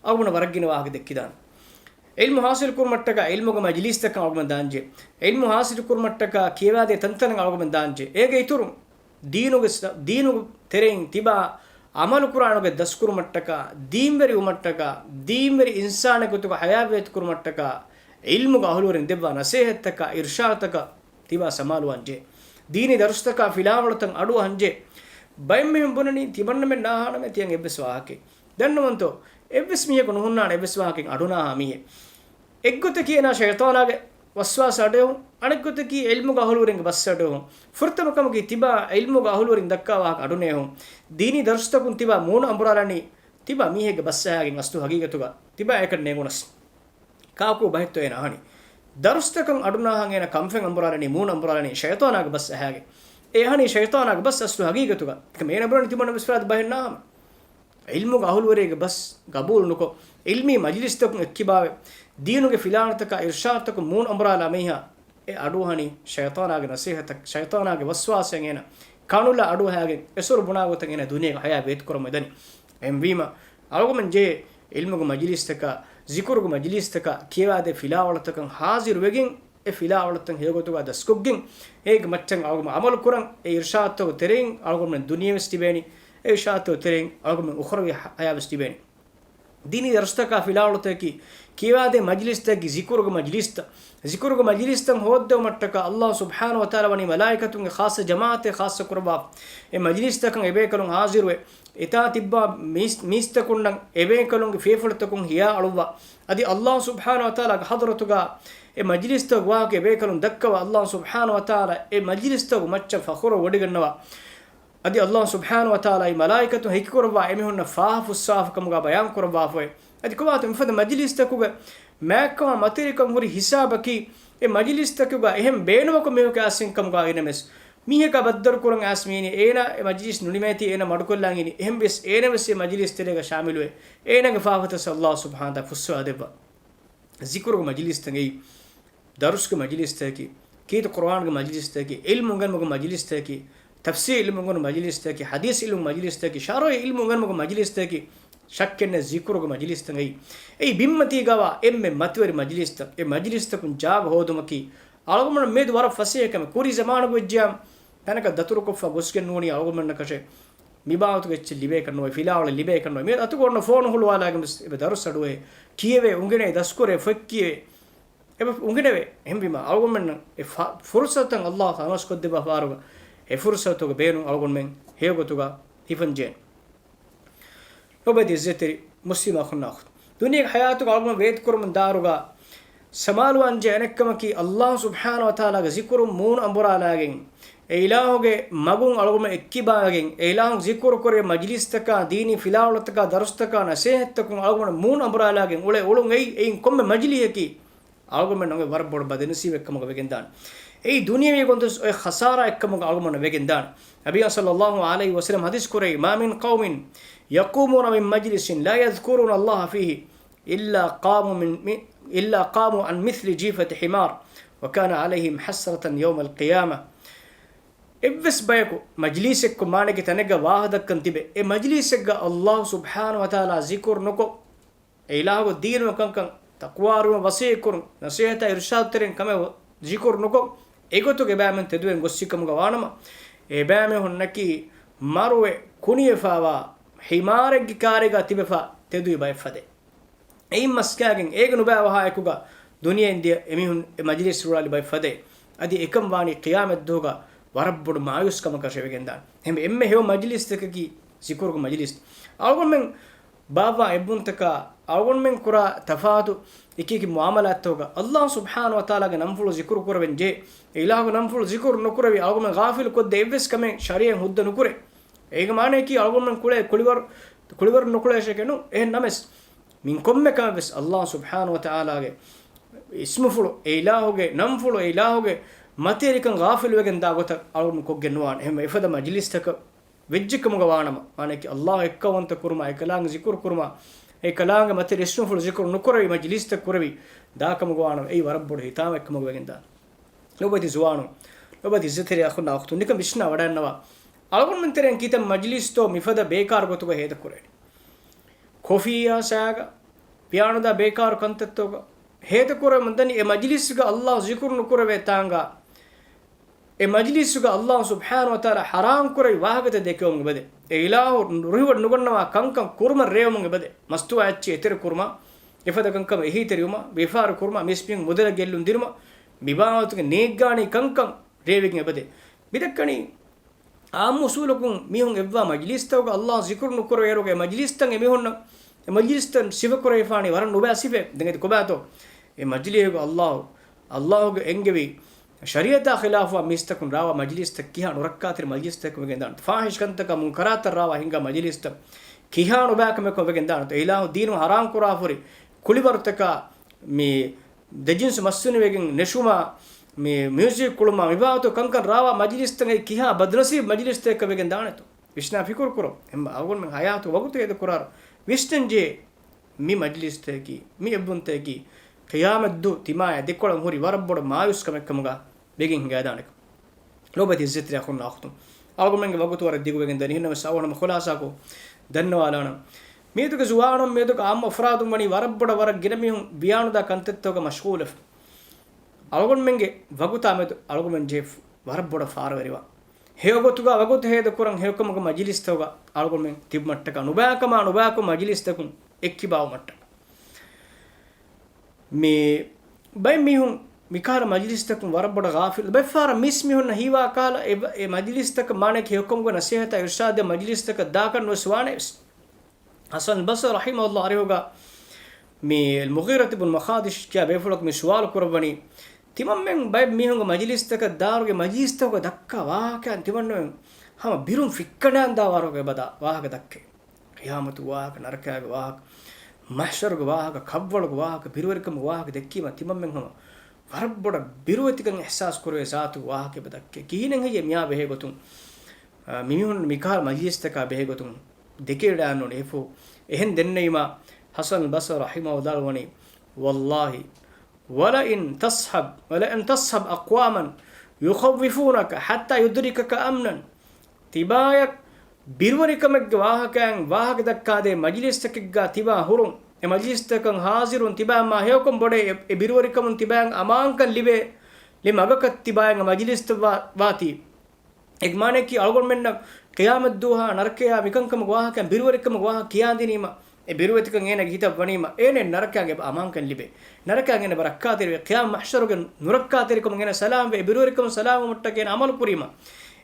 އަޅުގަނޑު ވަރަށް ގިނަ ވާހަކަ ދެއްކިދާނެ. ޢިލްމު ޙާޞިލު ކުރުމަށްޓަކާ ޢިލްމުގެ މަޖިލީސްތަކަށް އަޅުގަނޑު ދާންޖެ. ޢިލްމު ޙާޞިލު ކުރުމަށްޓަކާ ކިޔަވާދޭ ތަންތަނަށް އަޅުގަނޑު ދާންޖެ. އޭގެ އިތުރުން ދީނުގެ ސ-، ދީނު ތެރެއިން ތިބާ ޢަމަލު ކުރާނުގެ ދަސްކުރުމަށްޓަކާ، ދީންވެރިވުމަށްޓަކާ، ދީންވެރި އިންސާނެއް ގޮތުގަ ޙަޔާތް ވޭތުކުރުމަށްޓަކާ، ޢިލްމުގެ އަހުލުވެރިން ދެއްވާ ނަޞޭޙަތްތަކާ، އިރްޝާދުތަކަށް ތިބާ ސަމާލުވާންޖެ. ދީނީ ދަރުސްތަކާ ފިލާވަޅުތައް އަޑުއަހަންޖެ. ބައެއް މީހުން ބުނަނީ ތިމަންނަމެން ނާހާނަމޭ ތިޔަން އެއްވެސް ވާހަކައެއް. ދަންނަވަންތޯ، އެއްވެސް މީހަކު ނުހުންނާނެ އެއްވެސް ވާހަކައެއް އަޑުނާހާ މީހެއް. އެއްގޮތަކީ އޭނާ ޝައިޠާނާގެ ވަސްވާސް އަޑުއެހުން، އަނެއްގޮތަކީ ޢިލްމުގެ އަހުލުވެރިންގެ ބަސް އަޑުއެހުން. ފުރަތަމަ ކަމަކީ ތިބާ ޢިލްމުގެ އަހުލުވެރިން ދައްކާ ވާހަކަ އަޑުނެއްހުން. ދީނީ ދަރުސްތަކުން ތިބާ މޫނު އަނބުރާލަނީ، ތިބާ މީހެއްގެ ބަސް އަހާގެން އަސްލު ހަގީގަތުގަ ތިބާ އެކަން ނޭނގުނަސް. ކާކު ބަހެއްތޯ އޭނަ އަހަނީ؟ ދަރުސްތަކަށް އަޑުނާހަން އޭނަ ކަންފަތް އަނބުރާލަނީ، މޫނު އަނބުރާލަނީ ޝައިޠާނާގެ ބަސް އަހާގެން. އެ އަހަނީ ޝައިޠާނާގެ ބަސް އަސްލު ހަގީގަތުގަ. އެކަމަ އޭނަ ބުނަނީ ތިމަންނަ ވެސް ފަރާތު ބަހެއް ނާހަމަ. ޢިލްމުގެ އަހުލުވެރިއެއްގެ ބަސް ގަބޫލު ނުކޮށް، ޢިލްމީ މަޖިލިސްތަކުން އެއްކިބާވެ، ދީނުގެ ފިލާވަޅުތަކާ އިރްޝާދުތަކުން މޫނު އަނބުރާލާ މީހާ އެ އަޑުއަހަނީ ޝައިޠާނާގެ ނަޞޭޙަތަކަށް، ޝައިޠާނާގެ ވަސްވާސައިން އޭނަ ކަނުލާ އަޑުއަހާގެން އެސޮރު ބުނާ ގޮތަށް އޭނަ ދުނިޔޭގަ ޙަޔާތް ވޭތުކުރަމުން ދަނީ. އެހެންވީމަ، އަޅުގަމެން ޖެހޭ ޢިލްމުގެ މަޖިލީސްތަކާ، ޒިކުރުގެ މަޖިލީސްތަކާ، ކިޔަވާދޭ ފިލާވަޅުތަކަށް ޙާޟިރުވެގެން، އެ ފިލާވަޅުތައް ހެޔޮގޮތުގަ ދަސްކޮށްގެން، އޭގެ މައްޗަށް އަޅުގަނޑު ޢަމަލު ކުރަން، އެ އިރްޝާދުތަކުގެ ތެރެއިން އަޅުގަނޑުމެން ދުނިޔެވެސް ލިބޭނީ، އެ އިރްޝާދުތަކުގެ ތެރެއިން އަޅުގަނޑުމެން އުޚްރަވީ ޙަޔާތްވެސް ލިބޭނީ. ދީނީ ދަރުސްތަކާ ފިލާވަޅުތަކަކީ، ކިޔަވާދޭ މަޖިލިސްތަކަކީ، ޒިކުރުގެ މަޖިލިސްތައް، ޒިކުރުގެ މަޖިލިސްތައް ހޯއްދެވުމަށްޓަކާ، ﷲ ސުބްޙާނަހޫ ވަތަޢާލާ ވަނީ މަލާއިކަތުންގެ ޚާއްޞަ ޖަމާޢަތެއް ޚާއްޞަ ކުރައްވާ، އެ މަޖިލިސްތަކަށް އެބޭކަލުން ޙާޟިރުވެ، އެތާ ތިއްބާ މީސް-، މީސްތަކުންނަށް އެބޭކަލުންގެ ފިޔަފުޅުތަކުން ހިޔާ އަޅުއްވާ، އަދި ﷲ ސުބްޙާނަހޫ ވަތަޢާލާގެ ޙަޟްރަތުގަ އެ މަޖިލިސްތަކުގެ ވާހަކަ އެބޭކަލުން ދައްކަވާ، ﷲ ސުބްޙާނަހޫ ވަތަޢާލާ އެ މަޖިލިސްތަކުގެ މައްޗަށް ފަޚުރު ވޮޑިގަންނަވާ. އަދި ﷲ ސުބްޙާނަހޫ ވަތަޢާލާ އެ މަލާއިކަތުން ހެކިކުރައްވާ އެމީހުންނަށް ފާފަ ފުއްސާފަ ކަމުގަ ބަޔާން ކުރައްވާފައި. އަދި ކޮބާތޯ މިފަދަ މަޖިލިސްތަކުގެ މާތްކަމާ މަތިވެރިކަން ހުރި ހިސާބަކީ، އެ މަޖިލިސްތަކުގަ އެހެން ބޭނުމަކު މީހަކު އައިސް ކަމުގަ އިނަމެސް، މީހަކާ ބައްދަލުކުރަން އައިސް މީނީ، އޭނާ އެ މަޖިލިސް ނުނިމޭތީ އޭނާ މަޑުކޮށްލާން އިނީ، އެހެންވެސް އޭނަވެސް އެ މަޖިލިސް ތެރޭގަ ޝާމިލުވެ، އޭނާގެ ފާފަތައް ﷲ ސުބްޙާނަހޫ ވަތަޢާލާ ފުއްސަވާ ދެއްވާ. ޒިކުރުގެ މަޖިލިސްތަކަކީ، ދަރުސްގެ މަޖިލިސްތަކަކީ، ކީރިތި ޤުރުއާންގެ މަޖިލިސްތަކަކީ، ޢިލްމު އުނގެނުމުގެ މަޖިލިސްތަކަކީ، ތަފްސީރު ޢިލްމު އުނގެނުމުގެ މަޖިލިސްތަކަކީ، ޙަދީޘް ޢިލްމުގެ މަޖިލިސްތަކަކީ، ޝަރުޢީ ޢިލްމު އުނގެނުމުގެ މަޖިލިސްތަކަކީ، ޝައްކެއް ނެތް ޒިކުރުގެ މަޖިލިސްތަކަކީ. އެއީ ބިންމަތީގަވާ އެންމެ މަތިވެރި މަޖިލިސްތައް. އެ މަޖިލިސްތަކުން ޖާގަ ހޯދުމަކީ، އަޅުގަނޑުމެން މިއަދު ވަރަށް ފަސޭހަ ކަމެއް. ކުރީ ޒަމާނުގަ ވެއްޖިޔާ، ތަނަކަށް ދަތުރުކޮށްފަ ގޮސްގެން ނޫނީ އަޅުގަނޑުމެންނަކަށެއް މި ބާވަތުގެ އެއްޗެއް ލިބޭކަށް ނުވޭ، ފިލާވަޅެއް ލިބޭކަށް ނުވޭ. މި އަތުގަ އޮންނަ ފޯނު ހުޅުވާލާގެން ވެސް އެބަ ދަރުސް އަޑުއެހޭ. ކިޔެވޭ، އުނގެނޭ، ދަސްކުރޭ، ފޮތް ކިޔެވޭ. އެބަ އުނގެނެވޭ. އެހެންވީމަ، އަޅުގަނޑުމެންނަށް އެ ފަ-، ފުރުޞަތުތައް ﷲ ތަނަވަސްކޮށްދެއްވާ ފަހަރުގަ، އެ ފުރުޞަތުގެ ބޭނުން އަޅުގަނޑުމެން ހެޔޮގޮތުގަ ހިފަންޖެހޭނެ. ލޮބުވެތި އިއްޒަތްތެރި މުސްލިމް އަޚުންނާ އުޚްތުން. ދުނިޔޭގެ ޙަޔާތުގަ އަޅުގަނޑު ވޭތުކުރަމުން ދާއިރުގަ ސަމާލުވާންޖެހޭ އަނެއްކަމަކީ، ﷲ ސުބްޙާނަހޫ ވަތަޢާލާގެ ޒިކުރުން މޫނު އަނބުރާލާގެން، އެ އިލާހުގެ މަގުން އަޅުގަނޑު އެއްކިބާވެގެން، އެ އިލާހު ޒިކުރު ކުރޭ މަޖިލިސްތަކާ، ދީނީ ފިލާވަޅުތަކާ، ދަރުސްތަކާ، ނަސޭހަތްތަކުން އަޅުގަނޑު މޫނު އަނބުރާލާގެން އުޅޭ އުޅުން އެއީ، އެއިން ކޮންމެ މަޖިލީހަކީ އަޅުގަނޑުމެންނަށް އޮތް ވަރަށް ބޮޑު ބަދެންނަސީބެއްކަމުގަ ވެގެންދާނެ. އެއީ ދުނިޔަވީ ގޮތުން އޮތް ޚަސާރާއެއްކަމުގަ އަޅުގަނޑުމެންނަށް ވެގެންދާނެ. ނަބިއްޔާ ޞައްލައްލާހު ޢަލައިހި ވަސައްލަމް ޙަދީޘް ކުރެއްވި، "ما من قوم يقومون من مجلس لا يذكرون الله فيه إلا قاموا من، إلا قاموا عن مثل جيفة حمار وكان عليهم حسرة يوم القيامة." އެއްވެސް ބަޔަކު މަޖިލީސެއްކޮށް މާނައަކީ ތަނެއްގަ ވާހަކަ ދައްކަން ތިބެ، އެ މަޖިލީސެއްގަ އައްލާހު ސުބްޙާނަހު ވަތަޢާލާ ޒިކުރު ނުކޮށް، އެ އިލާހުގެ ދީނުގެ ކަންކަން ތަޤްވާވެރިވުމަށް ވަޞިއްޔަތްކުރުން، ނަޞޭޙަތާ އިރުޝާދުތެރިން ކަމެއް ޒިކުރު ނުކޮށް، އެގޮތުގެ އެބައިމީހުން ތެދުވެގެން ގޮއްސިކަމުގަ ވާނަމަ، އެބައިމީހުންނަކީ މަރުވެ ކުނިވެފާވާ ހިމާރެއްގެ ކާރެއްގަ ތިބެފާ ތެދުވި ބައެއް ފަދައިން. އެއިން މަސްކާގެން އޭގެ ނުބައިވަހާ އެކުގަ ދުނިޔެއިން ދިޔަ އެމީހުން އެ މަޖިލީސް ރުޅާލި ބައެއް ފަދައިން. އަދި އެކަން ވާނީ ޤިޔާމަތްދުވަހުގަ ވަރަށް ބޮޑު މާޔޫސްކަމަކަށް ވެގެންދާނެ. އެހެންވެ އެންމެ ހެޔޮ މަޖިލީސްތަކަކީ ޒިކުރުގެ މަޖިލީސް. އަޅުގަނޑުމެން ބާއްވާ އެއްބުންތަކާ، އަޅުގަނޑުމެން ކުރާ ތަފާތު އެކި އެކި މުޢާމަލާތްތަކުގަ އައްލާހު ސުބްޙާނަހު ވަތަޢާލާގެ ނަންފުޅު ޒިކުރު ކުރެވެން ޖެހޭ. އެ އިލާހުގެ ނަންފުޅު ޒިކުރު ނުކުރެވި އަޅުގަނޑުމެން ޣާފިލު ކޮށްދޭ އެއްވެސް ކަމެއް ޝަރީޢަތް ހުއްދަ ނުކުރޭ. އޭގެ މާނައަކީ އަޅުގަނޑުމެން ކުޅޭ ކުޅިވަރު، ކުޅިވަރު ނުކުޅޭށޭކެ ނޫން. އެހެން ނަމަވެސް، މިން ކޮންމެ ކަމެއްވެސް އައްލާހު ސުބްޙާނަހު ވަތަޢާލާގެ އިސްމުފުޅު، އެ އިލާހުގެ ނަންފުޅު، އެ އިލާހުގެ މަތިވެރިކަން ޣާފިލުވެގެން ދާ ގޮތަށް އަޅުގަނޑު ކޮށްގެން ނުވާނެ. އެހެންވެ އެފަދަ މަޖިލީސްތަކަށް ވެއްޖެކަމުގަ ވާނަމަ، މާނައަކީ އައްލާހު އެއްކައުވަންތަ ކުރުމާ، އެކަލާނގެ ޒިކުރު ކުރުމާ، އެކަލާނގެ މަތިވެރި އިސްމުފުޅު ޒިކުރު ނުކުރެވި މަޖިލީސްތައް ކުރެވި ދާކަމުގަ ވާނަމަ، އެއީ ވަރަށް ބޮޑު ހިތާމައެއްކަމުގަ ވެގެންދާނެ. ލޯބިވެތި ޒުވާނުން، ލޯބިވެތި އިއްޒަތްތެރި އަޚުންނާ އުޚްތުން، ނިކަން ވިސްނާ ވަޑައިގަންނަވާ. އަޅުގަނޑުމެން ތެރެއިން ކިތައް މަޖިލީސްތޯ މިފަދަ ބޭކާރު ގޮތުގަ ހޭދަކުރެވެނީ؟ ކޮފީއާ ސާގަ، ވިޔާނުދާ ބޭކާރު ކަންތައްތޯގަ ހޭދަކުރެވެމުންދަނީ އެ މަޖިލީސްގަ އައްލާހު ޒިކުރު ނުކުރެވޭ ތާނގަ، އެ މަޖިލީސުގަ އައްލާހު ސުބްޙާނަހު ވަތަޢާލާ ޙަރާމް ކުރެވި ވާހަކަތައް ދެކެވުމުގެ ބަދެ، އެ އިލާހު ރުހިވޮޑި ނުގަންނަވާ ކަންކަން ކުރުމަށް ރޭވުމުގެ ބަދެ، މަސްތުވާ އެއްޗެއް އެތެރެ ކުރުމާ، އެފަދަ ކަންކަމަށް އެހީތެރިވުމާ، ވިޔަފާރި ކުރުމާ، މީސްމީހުން މުދަލަށް ގެއްލުން ދިނުމަށް، މިބާވަތުގެ ނޭއްގާނީ ކަންކަން ރޭވިގެން އެބަދޭ. މިދައްކަނީ އާއްމު އުސޫލަކުން މީހުން އެއްވާ މަޖިލީސްތަކުގަ އައްލާހު ޒިކުރު ނުކުރެވޭއިރުގަ އެ މަޖިލީސްތައް އެމީހުންނަށް، އެ މަޖިލީސްތައް ސިފަކުރެވިފާނީ ވަރަށް ނުބައި ސިފައެއް. ދެން އެދި ކޮބާތޯ؟ އެ މަޖިލީހުގަ އައްލާހު، އައްލާހުގެ އެންގެވި ޝަރީޢަތާ ޚިލާފުވާ މީސްތަކުން ރާވާ މަޖިލީސްތައް ކިހާ ނުރައްކާތެރި މަޖިލީސްތަކެއް ވެގެންދާނެ. ފާޙިޝް ކަންތަކާ މުންކަރާތަށް ރާވާ ހިންގާ މަޖިލީސްތައް ކިހާ ނުބައިކަމެއް ވެގެންދާނެ. އެ އިލާހު ދީނު ޙަރާމް ކުރާފުރި ކުޅިވަރުތަކާ މި ދެޖިންސު މައްސުނިވެގެން ނެށުމާ، މި މިއުޒިކް ކުޅުމާ، މިބާވަތު ކަންކަން ރާވާ މަޖިލީސްތައް އެއީ ކިހާ ބަދުނަސީބު މަޖިލީސްތަކެއް ވެގެން ދާނެތޯ؟ ވިސްނާ ފިކުރު ކުރު. އެހެން އަޅުގަނޑުމެން ޙަޔާތު ވަގުތު ހޭދަ ކުރާރު ވިސްނަން ޖެހޭ މި މަޖިލީސްތަކަކީ، މި އެއްބުންތަކަކީ، ޤިޔާމަތްދު ތިމާޔާ ދެކޮޅަށް ހުރި ވަރަށް ބޮޑު މާޔޫސްކަމެއް ކަމުގަ ވެގެން ހިނގައިދާނެކަން. ލޯބިވެތި އިއްޒަތްތެރި އަޚުންނާ އުޚްތުން، އަޅުގަނޑުމެންގެ ވަގުތު ވަރަށް ދިގުވެގެން ދަނީ. އެހެންނަމަވެސް އަވަހަށް ހަމަ ޚުލާސާކޮށް ދަންނަވާލާނަން. މިއަދުގެ ޒުވާނުން، މިއަދުގެ އާއްމު އަފްރާދުން ވަނީ ވަރަށް ބޮޑަށް ވަރަށް ގިނަ މީހުން ވިޔާނުދާ ކަންތައްތަކުގަ މަޝްޣޫލެފަ. އަޅުގަނޑުމެންގެ ވަގުތާ މެދު އަޅުގަނޑުމެން ޖެހިފަ ވަރަށް ބޮޑަށް ފާރުވެރިވާން. ހެޔޮ ގޮތުގަ ވަގުތު ހޭދަކުރަން ހެޔޮކަމުގެ މަޖިލީސްތަކުގަ އަޅުގަނޑުމެން ތިބުމަށްޓަކާ ނުބައިކަމާ ނުބައިކު މަޖިލީސްތަކުން އެއްކިބާވުމަށްޓަކާ. މި ބައެއް މީހުން މިކަހަލަ މަޖިލީސްތަކުން ވަރަށް ބޮޑަށް ޣާފިލް. ބައެއްފަހަރަށް މީސްމީހުންނަށް ހީވާ ކަހަލަ އެ، އެ މަޖިލީސްތަކަށް މާނައަކީ ހެޔޮކަމުގެ ނަސޭހަތާ އިރުޝާދެއް މަޖިލީސްތަކަށް ދާކަށް ނުވެސް ވާނެވެސް. ޙަސަން ބަޞްރީ ރަޙިމަހުﷲ އަރިހުގަ މި މުޣީރަތު ބުން މުޚާދިޝް ކިޔާ ބޭފުޅަކު މި ސުވާލު ކުރައްވަނީ، ތިމަންމެން ބައެއް މީހުންގެ މަޖިލީސްތަކަށް ދާއިރުގެ މަޖިލީސްތަކުގަ ދައްކާ ވާހަކައިން ތިމަންމެން ހަމަ ބިރުން ފިއްކަނޑާން ދާ ވަރުގެ އެބަ ދާ ވާހަކަ ދައްކޭ. ޤިޔާމަތުގެ ވާހަކަ، ނަރަކައިގެ ވާހަކަ، މަޙްޝަރުގެ ވާހަކަ، ކަށްވަޅުގެ ވާހަކަ، ބިރުވެރިކަމުގެ ވާހަކަ ދެއްކީމަ ތިމަންމެން ހަމަ ވަރަށް ބޮޑަށް ބިރުވެތިކަން އިޙްސާސް ކުރެވޭ ޒާތުގެ ވާހަކަ އެބަ ދައްކޭ. ކިހިނެއް ހެއްޔޭ މިއާ ބެހޭ ގޮތުން، އާ، މިމީހުން މިކަހަލަ މަޖިލީސްތަކާ ބެހޭ ގޮތުން ދެކެވިދާން އޮންނަ އެފު. އެހެން ދެންނެވީމަ، ޙަސަން ބަޞްރީ ރަޙިމަހުﷲ ވަނީ، ވައްލާހި، ولئن تصحب، ولئن تصحب أقواما يخوفونك حتى يدركك أمنا. ތިބާޔަށް ބިރުވެރިކަމެއްގެ ވާހަކައިން ވާހަކަ ދައްކާދޭ މަޖިލީސްތަކެއްގަ ތިބާ ހުރުން، އެ މަޖިލީސްތަކަށް ހާޒިރުން ތިބާ މާ ހެޔޮކަން ބޮޑޭ، އެ، އެ ބިރުވެރިކަމުން ތިބާއަށް އަމާންކަން ލިބޭ، ލި މަގަކަށް ތިބާއަށް މަޖިލީސްތައް ވާ، ވާތީ. އޭގެ މާނައަކީ އަޅުގަނޑުމެންނަށް ޤިޔާމަތްދުވަހާ ނަރަކަޔާ މިކަންކަމުގެ ވާހަކައިން ބިރުވެރިކަމުގެ ވާހަކަ ކިޔާދިނީމަ، އެ ބިރުވެތިކަން އޭނަގެ ހިތަށް ވަނީމަ، އޭނައަށް ނަރަކައިގެ އަމާންކަން ލިބޭ. ނަރަކައިން އޭނަ އެބަ ރައްކާތެރިވޭ. ޤިޔާމަތް މަޙްޝަރުގެ ނުރައްކާތެރިކަމުން އޭނަ ސަލާމްވޭ. އެ ބިރުވެރިކަމުން ސަލާމަތްވުމަށްޓަކައި އޭނަ ޢަމަލު ކުރީމަ،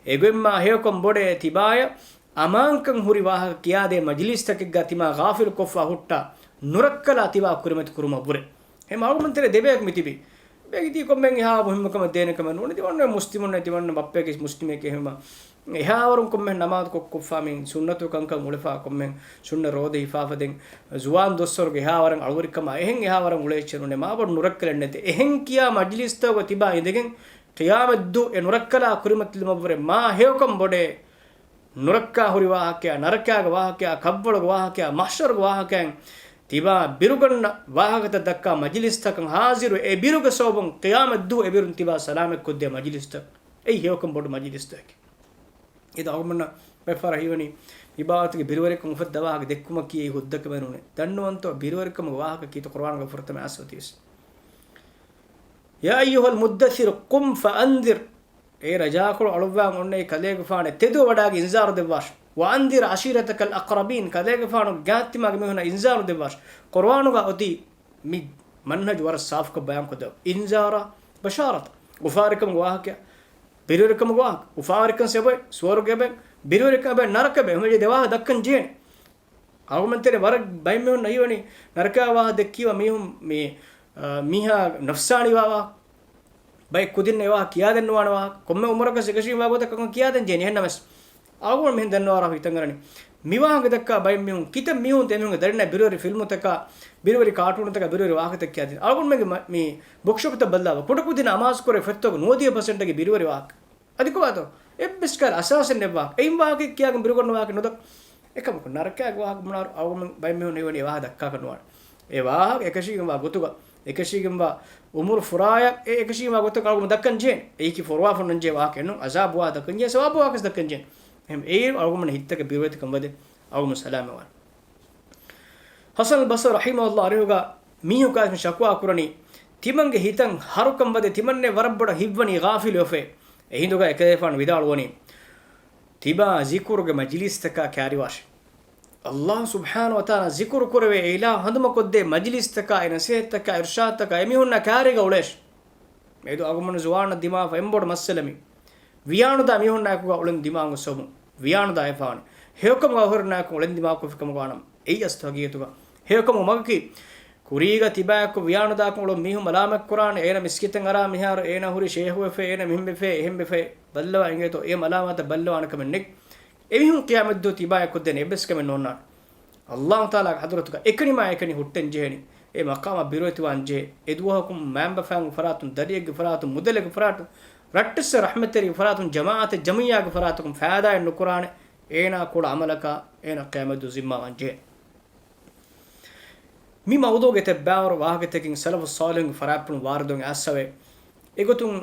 އެގޮތް މާ ހެޔޮކަން ބޮޑޭ ތިބާޔަށް އަމާންކަން ހުރި ވާހަކަ ކިޔާދޭ މަޖިލީސްތަކެއްގަ ތިމާ ޣާފިލު ކޮށްފަ ހުއްޓާ، ނުރައްކަލާ ތިބާ ކުރިމަތި ކުރުމަށްވުރެ. އެހެން އަޅުގަނޑުމެން ތެރޭ ދެބަޔަކު މިތިބީ. ބޭގިތީ ކޮންމެހެން އެހާ މުހިއްމު ކަމެއް ދޭނެ ކަމެއް ނޫން. ތިމަންނަ މުސްލިމުންނޭ، ތިމަންނަ ބައްޕައެކޭ މުސްލިމެކޭ ހެމަ. އެހާވަރުން ކޮންމެހެން ނަމާދު ކޮށް، ކޮށްފާ މި ސުންނަތު ކަންކަން އުޅެފާ ކޮންމެހެން ސުންނަ ރޯދަ ހިފާފަ ދެން ޒުވާން ދޮއްސަރުގެ އެހާވަރަށް އަޅުވެރިކަމާ އެހެން އެހާވަރަށް އުޅޭ އެއްޗެއް ނޫނޭ. މާބޮޑު ނުރައްކަލެއް ނެތޭ. އެހެން ކިޔާ މަޖިލީސްތަކުގަ ތިބާ އިނދެގެން ޤިޔާމަތްދު އެ ނުރައްކަލާ ކުރިމަތިލުމަށްވުރެ މާ ހެޔޮކަން ބޮޑޭ. ނުރައްކާ ހުރި ވާހަކަޔާ، ނަރަކާގެ ވާހަކަޔާ، ކަށްވަޅުގެ ވާހަކަޔާ، މަޙްޝަރުގެ ވާހަކައިން ތިބާ ބިރުގަންނަ ވާހަކަތައް ދައްކާ މަޖިލިސްތަކަށް ހާޒިރު އެ ބިރުގެ ސަބަބުން ޤިޔާމަތްދުވަހު އެބިރުން ތިބާ ސަލާމަތްކޮށްދޭ މަޖިލިސްތައް. އެއީ ހެޔޮކަން ބޮޑު މަޖިލިސްތަކެއް. އެދު އަޅުގަނޑުމެންނަށް ބައެއް ފަހަރަށް ހީވަނީ، މި ބާވަތުގެ ބިރުވެރިކަން އުފައްދާ ވާހަކަ ދެއްކުމަކީ އެއީ ހުއްދަކަމެއް ނޫނޭ. ދަންނަވަންތޯ ބިރުވެރިކަމުގެ ވާހަކަ ކީތޯ ޤުރުއާނުގަ ފުރަތަމަ އައިސް އޮތީވެސް. يا أيها المدثر قم فأنذر. އޭ ރަޖާކޮޅު އަޅުއްވާން އޮންނަ އެ ކަލޭގެފާނޭ، ތެދުވެވަޑާގެން އިންޒާރު ދެއްވާށި. وأنذر عشيرتك الأقربين، ކަލޭގެފާނު ގާތްތިމާގެ މީހުންނަށް އިންޒާރު ދެއްވާށި. ޤުރުއާނުގަ އޮތީ މި މަންހަޖު ވަރަށް ސާފުކޮށް ބަޔާންކޮށްދެއްވާ. އިންޒާރާ ބަޝާރަތަށް، އުފާވެރިކަމުގެ ވާހަކަ، ބިރުވެރިކަމުގެ ވާހަކަ، އުފާވެރިކަން ސަބަބު ސުވަރުގެ ބެ، ބިރުވެރިކަމުގެ ނަރަކަ ބެ، އެހެންވެ ދެ ވާހަކަ ދައްކަން ޖެހޭނެ. އަޅުގަނޑުމެން ތެރޭ ވަރަށް ބައެއް މީހުން ހީވަނީ ނަރަކަ ވާހަކަ ދެއްކީމަ މީހުން މި، އާ، މީހާ ނަފްސާނީ ވާ ވާހަކަ. ބައެއް ކުދިންނަށް އެ ވާހަކަ ކިޔާދެން ނުވާނެ ވާހަކަ. ކޮންމެ އުމުރަކަށް އެކަށީގެންވާ ގޮތަށް ކަންކަން ކިޔާދޭން ޖެހޭނެ. އެހެންނަމަވެސް އަޅުގަނޑު މިހެން ދަންނަވާރާ ހިތަށް އަރަނީ. މި ވާހަކަ ދައްކާ ބައެއް މީހުން ކިތައް މީހުން ދެމީހުންގެ ދަރިންނާ ބިރުވެރި ފިލްމުތަކާ، ބިރުވެރި ކާޓޫނުތަކާ، ބިރުވެރި ވާހަކަތައް ކިޔާދިން. އަޅުގަނޑުމެންގެ މަ-، މި ބުކްޝޮޕްތައް ބައްލަވާ. ކުޑަކުދިން އަމާޒުކުރޭ ފޮތްތަކުގެ ނުވަދިހަ ޕަސެންޓަކީ ބިރުވެރި ވާހަކަ. އަދި ކޮބާތޯ؟ އެއްވެސް ކަހަލަ އަސާސެއް ނެތް ވާހަކަ. އެއިން ވާހަކައެއް ކިޔާގެން ބިރުގަންނަ ވާހަކަ ނުދައްކާ. އެކަމަކު ނަރަކައިގެ ވާހަކަ ބުނާއިރު އަޅުގަނޑު ބައެއް މީހުން ހީވަނީ އެ ވާހަކަ ދައްކާކަށް ނުވާނެ. އެ ވާހަކަ އެކަށީގެންވާ ގޮތުގަ، އެކަށީގެންވާ އުމުރު ފުރާޔަށް އެ އެކަށީގެންވާ ގޮތަކަށް އަޅުގަނޑު ދައްކަން ޖެހޭނެ. އެއީކީ ފޮރުވާފަ ނުންޖެހޭ ވާހަކައެއް ނޫން. އަޒާބު ވާހަކަ ދައްކަން ޖެހޭ، ސަވާބު ވާހަކަ ދައްކަން ޖެހޭނެ. އެހެން އެއީ އަޅުގަނޑުމެން ހިތްތަކެއް ބިރުވެތިކަން ވަދެ އަޅުގަނޑު ސަލާމަތްވާނެ. ޙަސަނުލް ބަޞްރީ ރަޙިމަހުﷲ އަރިހުގަ މީހަކު އައިސް ޝަކުވާ ކުރަނީ، ތިމަންގެ ހިތަށް ހަރުކަން ވަދެ ތިމަންނޭ ވަރަށް ބޮޑަށް ހިތްވަނީ ޣާފިލުވެފައި. އެހިނދުގަ އެކަލޭފާނު ވިދާޅުވަނީ، ތިބާ ޒިކުރުގެ މަޖިލީސްތަކާ ކާރިވާށި. ﷲ ސުބްޙާނަހޫ ވަތަޢާލާ ޒިކުރު ކުރެވޭ އެ އިލާހު ހަނދުމަކޮށްދޭ މަޖިލީސްތަކާ، އެ ނަސޭހަތްތަކާ، އިރުޝާދުތަކާ އެމީހުންނާ ކާރީގަ އުޅޭށި. މިއަދު އަޅުގަނޑު ޒުވާނަށް ދިމާވާ އެންމެ ބޮޑު މައްސަލަ މީ. ވިޔާނުދާ މީހުންނާއެކުގަ އުޅެން ދިމާވުމުގެ ސަބަބުން ވިޔާނުދާ އެފާނެ. ހެޔޮކަމުގަ އަހުރެންނާއެކު އުޅެން ދިމާކޮށްފި ކަމުގަ ވާނަމަ، އެއީ އަސްލު ހަގީގަތުގަ. ހެޔޮކަމުގެ މަގަކީ، ކުރީގަ ތިބާއެކު ވިޔާނުދާކަން އުޅުން މީހުން މަލާމަތްކުރާނެ، އޭނަ މިސްކިތަށް އަރާ މިހާރު އޭނަ ހުރީ ޝޭހުވެފައި، އޭނަ މިހެންވެފައި، އެހެންވެފައި ބައްލަވާ އިނގޭތޯ، އެ މަލާމާތަށް ބައްލަވާނެ ކަމެއް ނެތް. އެމީހުން ޤިޔާމަތްދުވަހު ތިބާއެއް ކޮށްދޭނެ އެއްވެސް ކަމެއް ނޯންނާނެ. ﷲ ތަޢާލާގެ ޙަޟްރަތުގަ އެކަނިމާ އެކަނި ހުއްޓަން ޖެހޭނީ. އެ މަޤާމަށް ބިރުވެތިވާން ޖެހޭ. އެ ދުވަހަކުން މައިންބަފައިންގެ ފަރާތުން، ދަރިއެއްގެ ފަރާތުން، މުދަލެއްގެ ފަރާތުން، ރައްޓެއްސަށް ރަޙްމަތްތެރިގެ ފަރާތުން، ޖަމާޢަތެއް ޖަމިއްޔާގެ ފަރާތަކުން ފައިދާއެއް ނުކުރާނެ. އޭނާ ކުޅަ ޢަމަލަކާ އޭނާ ޤިޔާމަތްދުވަހު ޒިންމާވާން ޖެހޭ. މި މައުޟޫޢުގެ ތިބާވަރު ވާހަކަތަކެއް ސަލަފު ޞާލިޙުންގެ ފަރާތްޕުޅުން ވާރިދުވެގެން އައިސްފަވޭ. އެގޮތުން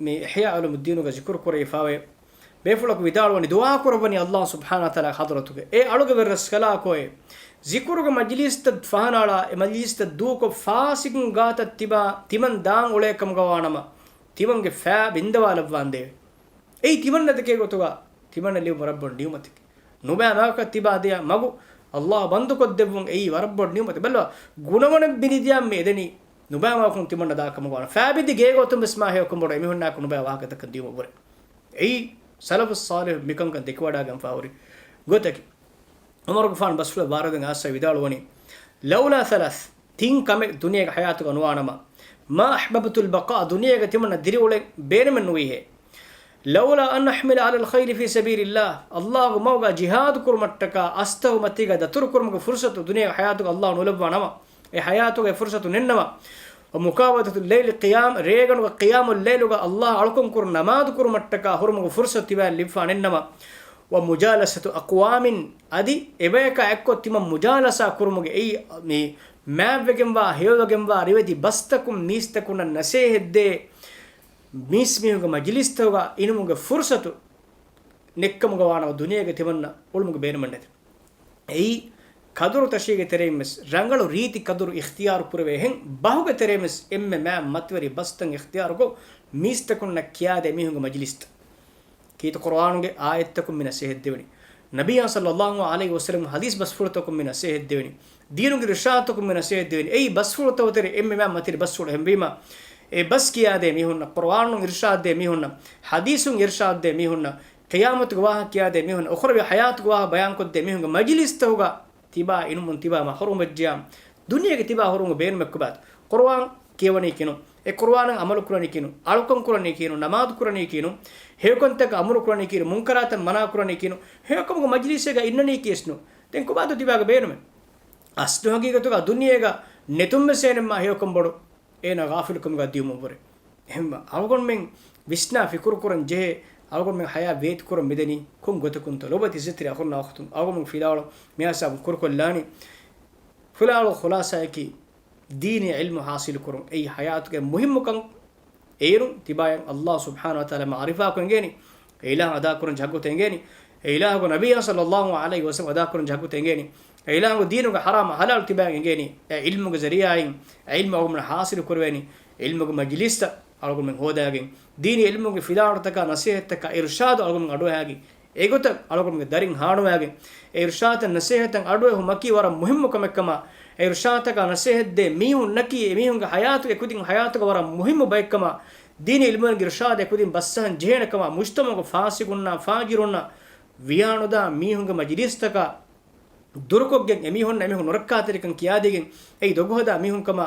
މި އިޙްޔާ ޢުލޫމުއްދީނުގަ ޒިކުރު ކުރެވިފަވޭ. ބޭފުޅަކު ވިދާޅުވަނީ ދުޢާ ކުރައްވަނީ ﷲ ސުބްޙާނަހޫ ވަތަޢާލާގެ ޙަޟްރަތުގަ. އޭ އަޅުގެ ވެރިރަސްކަލާކޯއޭ، ޒިކުރުގެ މަޖިލީސްތައް ފަހަނައަޅާ، އެ މަޖިލީސްތައް ދޫކޮށް ފާސިޤުން ގާތަށް ތިބާ ތިމަން ދާން އުޅޭ ކަމުގަ ވާނަމަ، ތިމަންގެ ފައި ބިންދަވާލައްވާނދޭވެ. އެއީ ތިމަންނަ ދެކޭ ގޮތުގަ ތިމަންނަ ލިބު ވަރަށް ބޮޑު ނިޢުމަތެކޭ. ނުބައި މަގަކަށް ތިބާ ދިޔަ މަގު ﷲ ބަންދުކޮށްދެއްވުން އެއީ ވަރަށް ބޮޑު ނިޢުމަތެއް. ބައްލަވާ، ގުނަވަނަ ބިނިދިޔަ މި އެދެނީ ނުބައި މަގަކުން ތިމަންނަ ދާ ކަމަށް ވާނަމަ. ފައިބިންދި ގޭގޮތުން ވެސް މާ ހެޔޮކަން ބޮޑު އެމީހުންނާއެކު ނުބައި ވާހަކަ ދައްކަން ދިޔުމަށްވުރެ. އެއީ ސަލަފު ޞާލިޙު މިކަންކަން ދެކިވަޑައިގެންފާވަރި ގޮތަކީ. ޢުމަރުގެފާނު ބަސްފުޅަށް ވާރިދުވެގެން އައިސްފަވޭ ވިދާޅުވަނީ، لولا ثلاث، ތިން ކަމެއް ދުނިޔޭގަ ޙަޔާތުގަ ނުވާނަމަ، ما أحببت البقاء، ދުނިޔޭގަ ތިމަންނަ ދިރިއުޅެން ބޭނުމެއް ނުވީހޭ. لولا أن أحمل على الخيل في سبيل الله، ﷲގެ މަގުގަ ޖިހާދު ކުރުމަށްޓަކާ އަސްތަހު މަތީގަ ދަތުރުކުރުމުގެ ފުރުޞަތު ދުނިޔޭގެ ޙަޔާތުގަ ﷲ ނުލައްވާ ނަމަ، އެ ޙަޔާތުގަ އެ ފުރުޞަތު ނެތްނަމަ، ومكافأة الليل قيام، ރޭގަނޑުގަ ޤިޔާމު ލައިލުގަ ﷲ އަޅުކަން ކުރުން ނަމާދު ކުރުމަށްޓަކާ ހުރުމުގެ ފުރުޞަތު ތިބާއަށް ލިބިފާ ނެތްނަމަ، ومجالسة أقوام، އަދި އެބަޔަކާ އެއްކޮށް ތިމަން މުޖާލަސާ ކުރުމުގެ އެއީ މި މާތްވެގެންވާ، ހެޔޮވެގެންވާ ރިވެތި ބަސްތަކުން މީސްތަކުންނަށް ނަސޭހަތްދޭ، މީސްމީހުންގެ މަޖިލީސްތަކުގަ އިނުމުގެ ފުރުޞަތު ނެތްކަމުގަ ވާނަމަ ދުނިޔޭގަ ތިމަންނަ އުޅުމުގެ ބޭނުމެއް ނެތެ. އެއީ ޤަދުރުތައް ތަށީގެ ތެރެއިން ވެސް ރަނގަޅު ރީތި ޤަދުރު އިޚްތިޔާރު ކުރެވޭ ހެން، ބަހުގެ ތެރެއިން ވެސް އެންމެ މާތް މަތިވެރި ބަސްތައް އިޚްތިޔާރުކޮށް، މީސްތަކުންނަށް ކިޔާދޭ މީހުންގެ މަޖިލީސްތައް. ކީރިތި ޤުރުއާނުގެ އާޔަތްތަކުން މި ނަސޭހަތް ދެވެނީ. ނަބިއްޔާ ޞައްލައްލާހު ޢަލައިހި ވަސައްލަމް ޙަދީޘް ބަސްފުޅުތަކުން މި ނަސޭހަތް ދެވެނީ. ދީނުގެ އިރުޝާދުތަކުން މި ނަސޭހަތް ދެވެނީ. އެއީ ބަސްފުޅުތައް ތެރޭ އެންމެ މާތް މަތިވެރި ބަސްފުޅު. އެހެންވީމަ، އެ ބަސް ކިޔާދޭ މީހުންނަށް، ޤުރުއާނުން އިރުޝާދު ދޭ މީހުންނަށް، ޙަދީޘުން އިރުޝާދު ދޭ މީހުންނަށް، ޤިޔާމަތުގެ ވާހަކަ ކިޔާދޭ މީހުންނަށް، އުޚްރަވީ ޙަޔާތުގެ ވާހަކަ ބަޔާންކޮށްދޭ މީހުންގެ މަޖިލީސްތަކުގަ ތިބާ އިނުމުން ތިބާ މަޙްރޫމް ވެއްޖިޔާ، ދުނިޔޭގަ ތިބާ ހުރުމުގެ ބޭނުމެއް ކޮބާތޯ؟ ޤުރުއާން ކިޔަވަނީ ކިހިނެއް؟ އެ ޤުރުއާނަށް ޢަމަލު ކުރަނީ ކިހިނެއް؟ އަޅުކަން ކުރަނީ ކިހިނެއް؟ ނަމާދު ކުރަނީ ކިހިނެއް؟ ހެޔޮކަންތަކަށް އަމުރު ކުރަނީ ކިހިނެއް؟ މުންކަރާތައް މަނާ ކުރަނީ ކިހިނެއް؟ ހެޔޮކަމުގެ މަޖިލީސެއްގަ އިންނަނީ ކީސްނު؟ ދެން ކޮބާތޯ ތިބާގެ ބޭނުމެއް؟ އަސްލު ހަގީގަތުގަ ދުނިޔޭގަ ނެތުން ވެސް އޭނަ މާ ހެޔޮކަން ބޮޑު އޭނަ ޣާފިލުކަމުގަ ދިޔުމަށްވުރެ. އެހެންވެ، އަޅުގަނޑުމެން ވިސްނާ ފިކުރުކުރަން ޖެހޭ، އަޅުގަނޑުމެން ޙަޔާތް ވޭތުކުރަން މިދަނީ ކޮން ގޮތަކުންތޯ؟ ލޮބުވެތި އިއްޒަތްތެރި އަޚުންނާ އުޚްތުން، އަޅުގަނޑުމެން ފިލާވަޅު މިހާ ހިސާބުން ކުރުކޮށްލާނީ، ފިލާވަޅު ޚުލާޞާއަކީ ދީނީ ޢިލްމު ޙާޞިލުކުރުން. އެއީ ޙަޔާތުގެ މުހިއްމުކަން. އޭރުން ތިބާޔަށް ﷲ ސުބްޙާނަހޫ ވަތަޢާލާ މަޢުރިފާކޮށް އެނގޭނީ، އެ އިލާހު އަދާކުރަން ޖަހައްގުތަ އެނގޭނީ. އެ އިލާހުގެ ނަބިއްޔާ ޞައްލައްލާހު ޢަލައިހި ވަސައްލަމަ އަދާކުރަން ޖަހައްގުތަ އެނގޭނީ. އެ އިލާހުގެ ދީނުގެ ޙަރާމް ޙަލާލް ތިބާގެން އެނގޭނީ. އެ ޢިލްމުގެ ޒަރީޢާއިން އެ ޢިލްމު އަޅުގަނޑުމެން ޙާޞިލު ކުރެވޭނީ. ޢިލްމުގެ މަޖިލިސްތައް އަޅުގަނޑުމެން ހޯދާގެން، ދީނީ ޢިލްމުގެ ފިލާވަޅުތަކާ ނަޞޭޙަތްތަކާ އިރުޝާދު އަޅުގަނޑުމެން އަޑުއަހާގެން، އެގޮތަށް އަޅުގަނޑުމެންގެ ދަރިން ހާނުވާގެން، އެ އިރުޝާދުތައް ނަޞޭޙަތްތައް އަޑުއެހުމަކީ ވަރަށް މުހިއްމު ކަމެއްކަމާ، އެ އިރުޝާދުތަކާ ނަޞޭޙަތް ދޭ މީހުންނަކީ އެމީހުންގެ ޙަޔާތު އެކުދިން ޙަޔާތުގަ ވަރަށް މުހިއްމު ބައެއްކަމާ، ދީނީ ޢިލްމުވެރިންގެ އިރުޝާދު އެކުދިން ބަސްއަހަން ޖެހޭނެ ކަމާ، މުޖްތަމަޢުގެ ފާސިޤުންނާ ފާޖިރުންނާ ވިޔާނުދާ މީހުންގެ މަޖިލީސްތަކާ ދުރުކޮށްގެން އެމީހުންނަށް އެމީހުން ނުރައްކާތެރިކަން ކިޔާދީގެން، އެއީ ދޮގުހަދާ މީހުންކަމާ،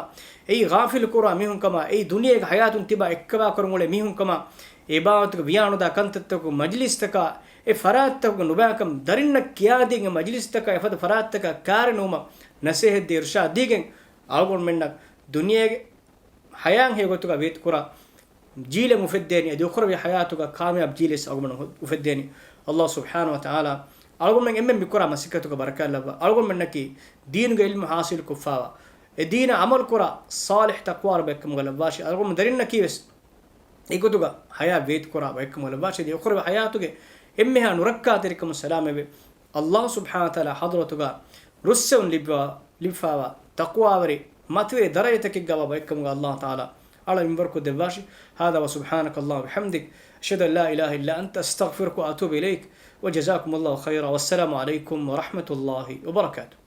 އެއީ ޣާފިލު ކުރާ މީހުންކަމާ، އެއީ ދުނިޔޭގެ ޙަޔާތުން ތިބާ އެއްކަވާކުރަން އުޅޭ މީހުންކަމާ، އެ ބާވަތުގެ ވިޔާނުދާ ކަންތައްތަކުގެ މަޖިލިސްތަކާ، އެ ފަރާތްތަކުގެ ނުބައިކަން ދަރިންނަށް ކިޔާދީގެން މަޖިލިސްތަކާ އެފަދަ ފަރާތްތަކަށް ކާރި ނުވުމަށް ނަސޭހަތްދީ އިރުޝާދް ދީގެން އަޅުގަނޑުމެންނަށް ދުނިޔޭގެ ޙަޔާތް ހެޔޮ ގޮތުގަ ވޭތުކުރާ ޖީލެއް އުފެއްދޭނީ، އަދި އުޚްރަވީ ޙަޔާތުގަ ކާމިޔާބު ޖީލެއް އަޅުގަނޑު އުފެއްދޭނީ. ﷲ ސުބްޙާނަހޫ ވަތަޢާލާ އަޅުގަނޑުމެން އެންމެން މިކުރާ މަސައްކަތުގަ ބަރަކާތް ލައްވާ، އަޅުގަނޑުމެންނަކީ ދީނުގެ ޢިލްމު ޙާޞިލު ކޮށްފާވާ، އެ ދީނަށް ޢަމަލު ކުރާ ޞާލިޙް ތަޤްވާވެރި ބައެއްކަމުގަ ލައްވާށި. އަޅުގަނޑު ދަރިންނަކީ ވެސް އެގޮތުގަ ޙަޔާތް ވޭތުކުރާ ބައެއްކަމުގަ ލައްވާށި. އަދި އުޚްރަވީ ޙަޔާތުގެ އެންމެހާ ނުރައްކާތެރިކަމުން ސަލާމަތްވެ، ﷲ ސުބްޙާނަހޫ ވަތަޢާލާ ޙަޟްރަތުގަ ރުއްސެވުން ލިބިވާ، ލިބިފާވާ ތަޤްވާވެރި މަތިވެރި ދަރަޖަތަކެއްގަވާ ބައެއްކަމުގަ ﷲ ތަޢާލާ އަޅަ މިންވަރުކޮށްދެއްވާށި. هذا وسبحانك اللهم وبحمدك، أشهد أن لا إله إلا أنت، أستغفرك وأتوب إليك، وجزاكم الله خيرا، والسلام عليكم ورحمة الله وبركاته.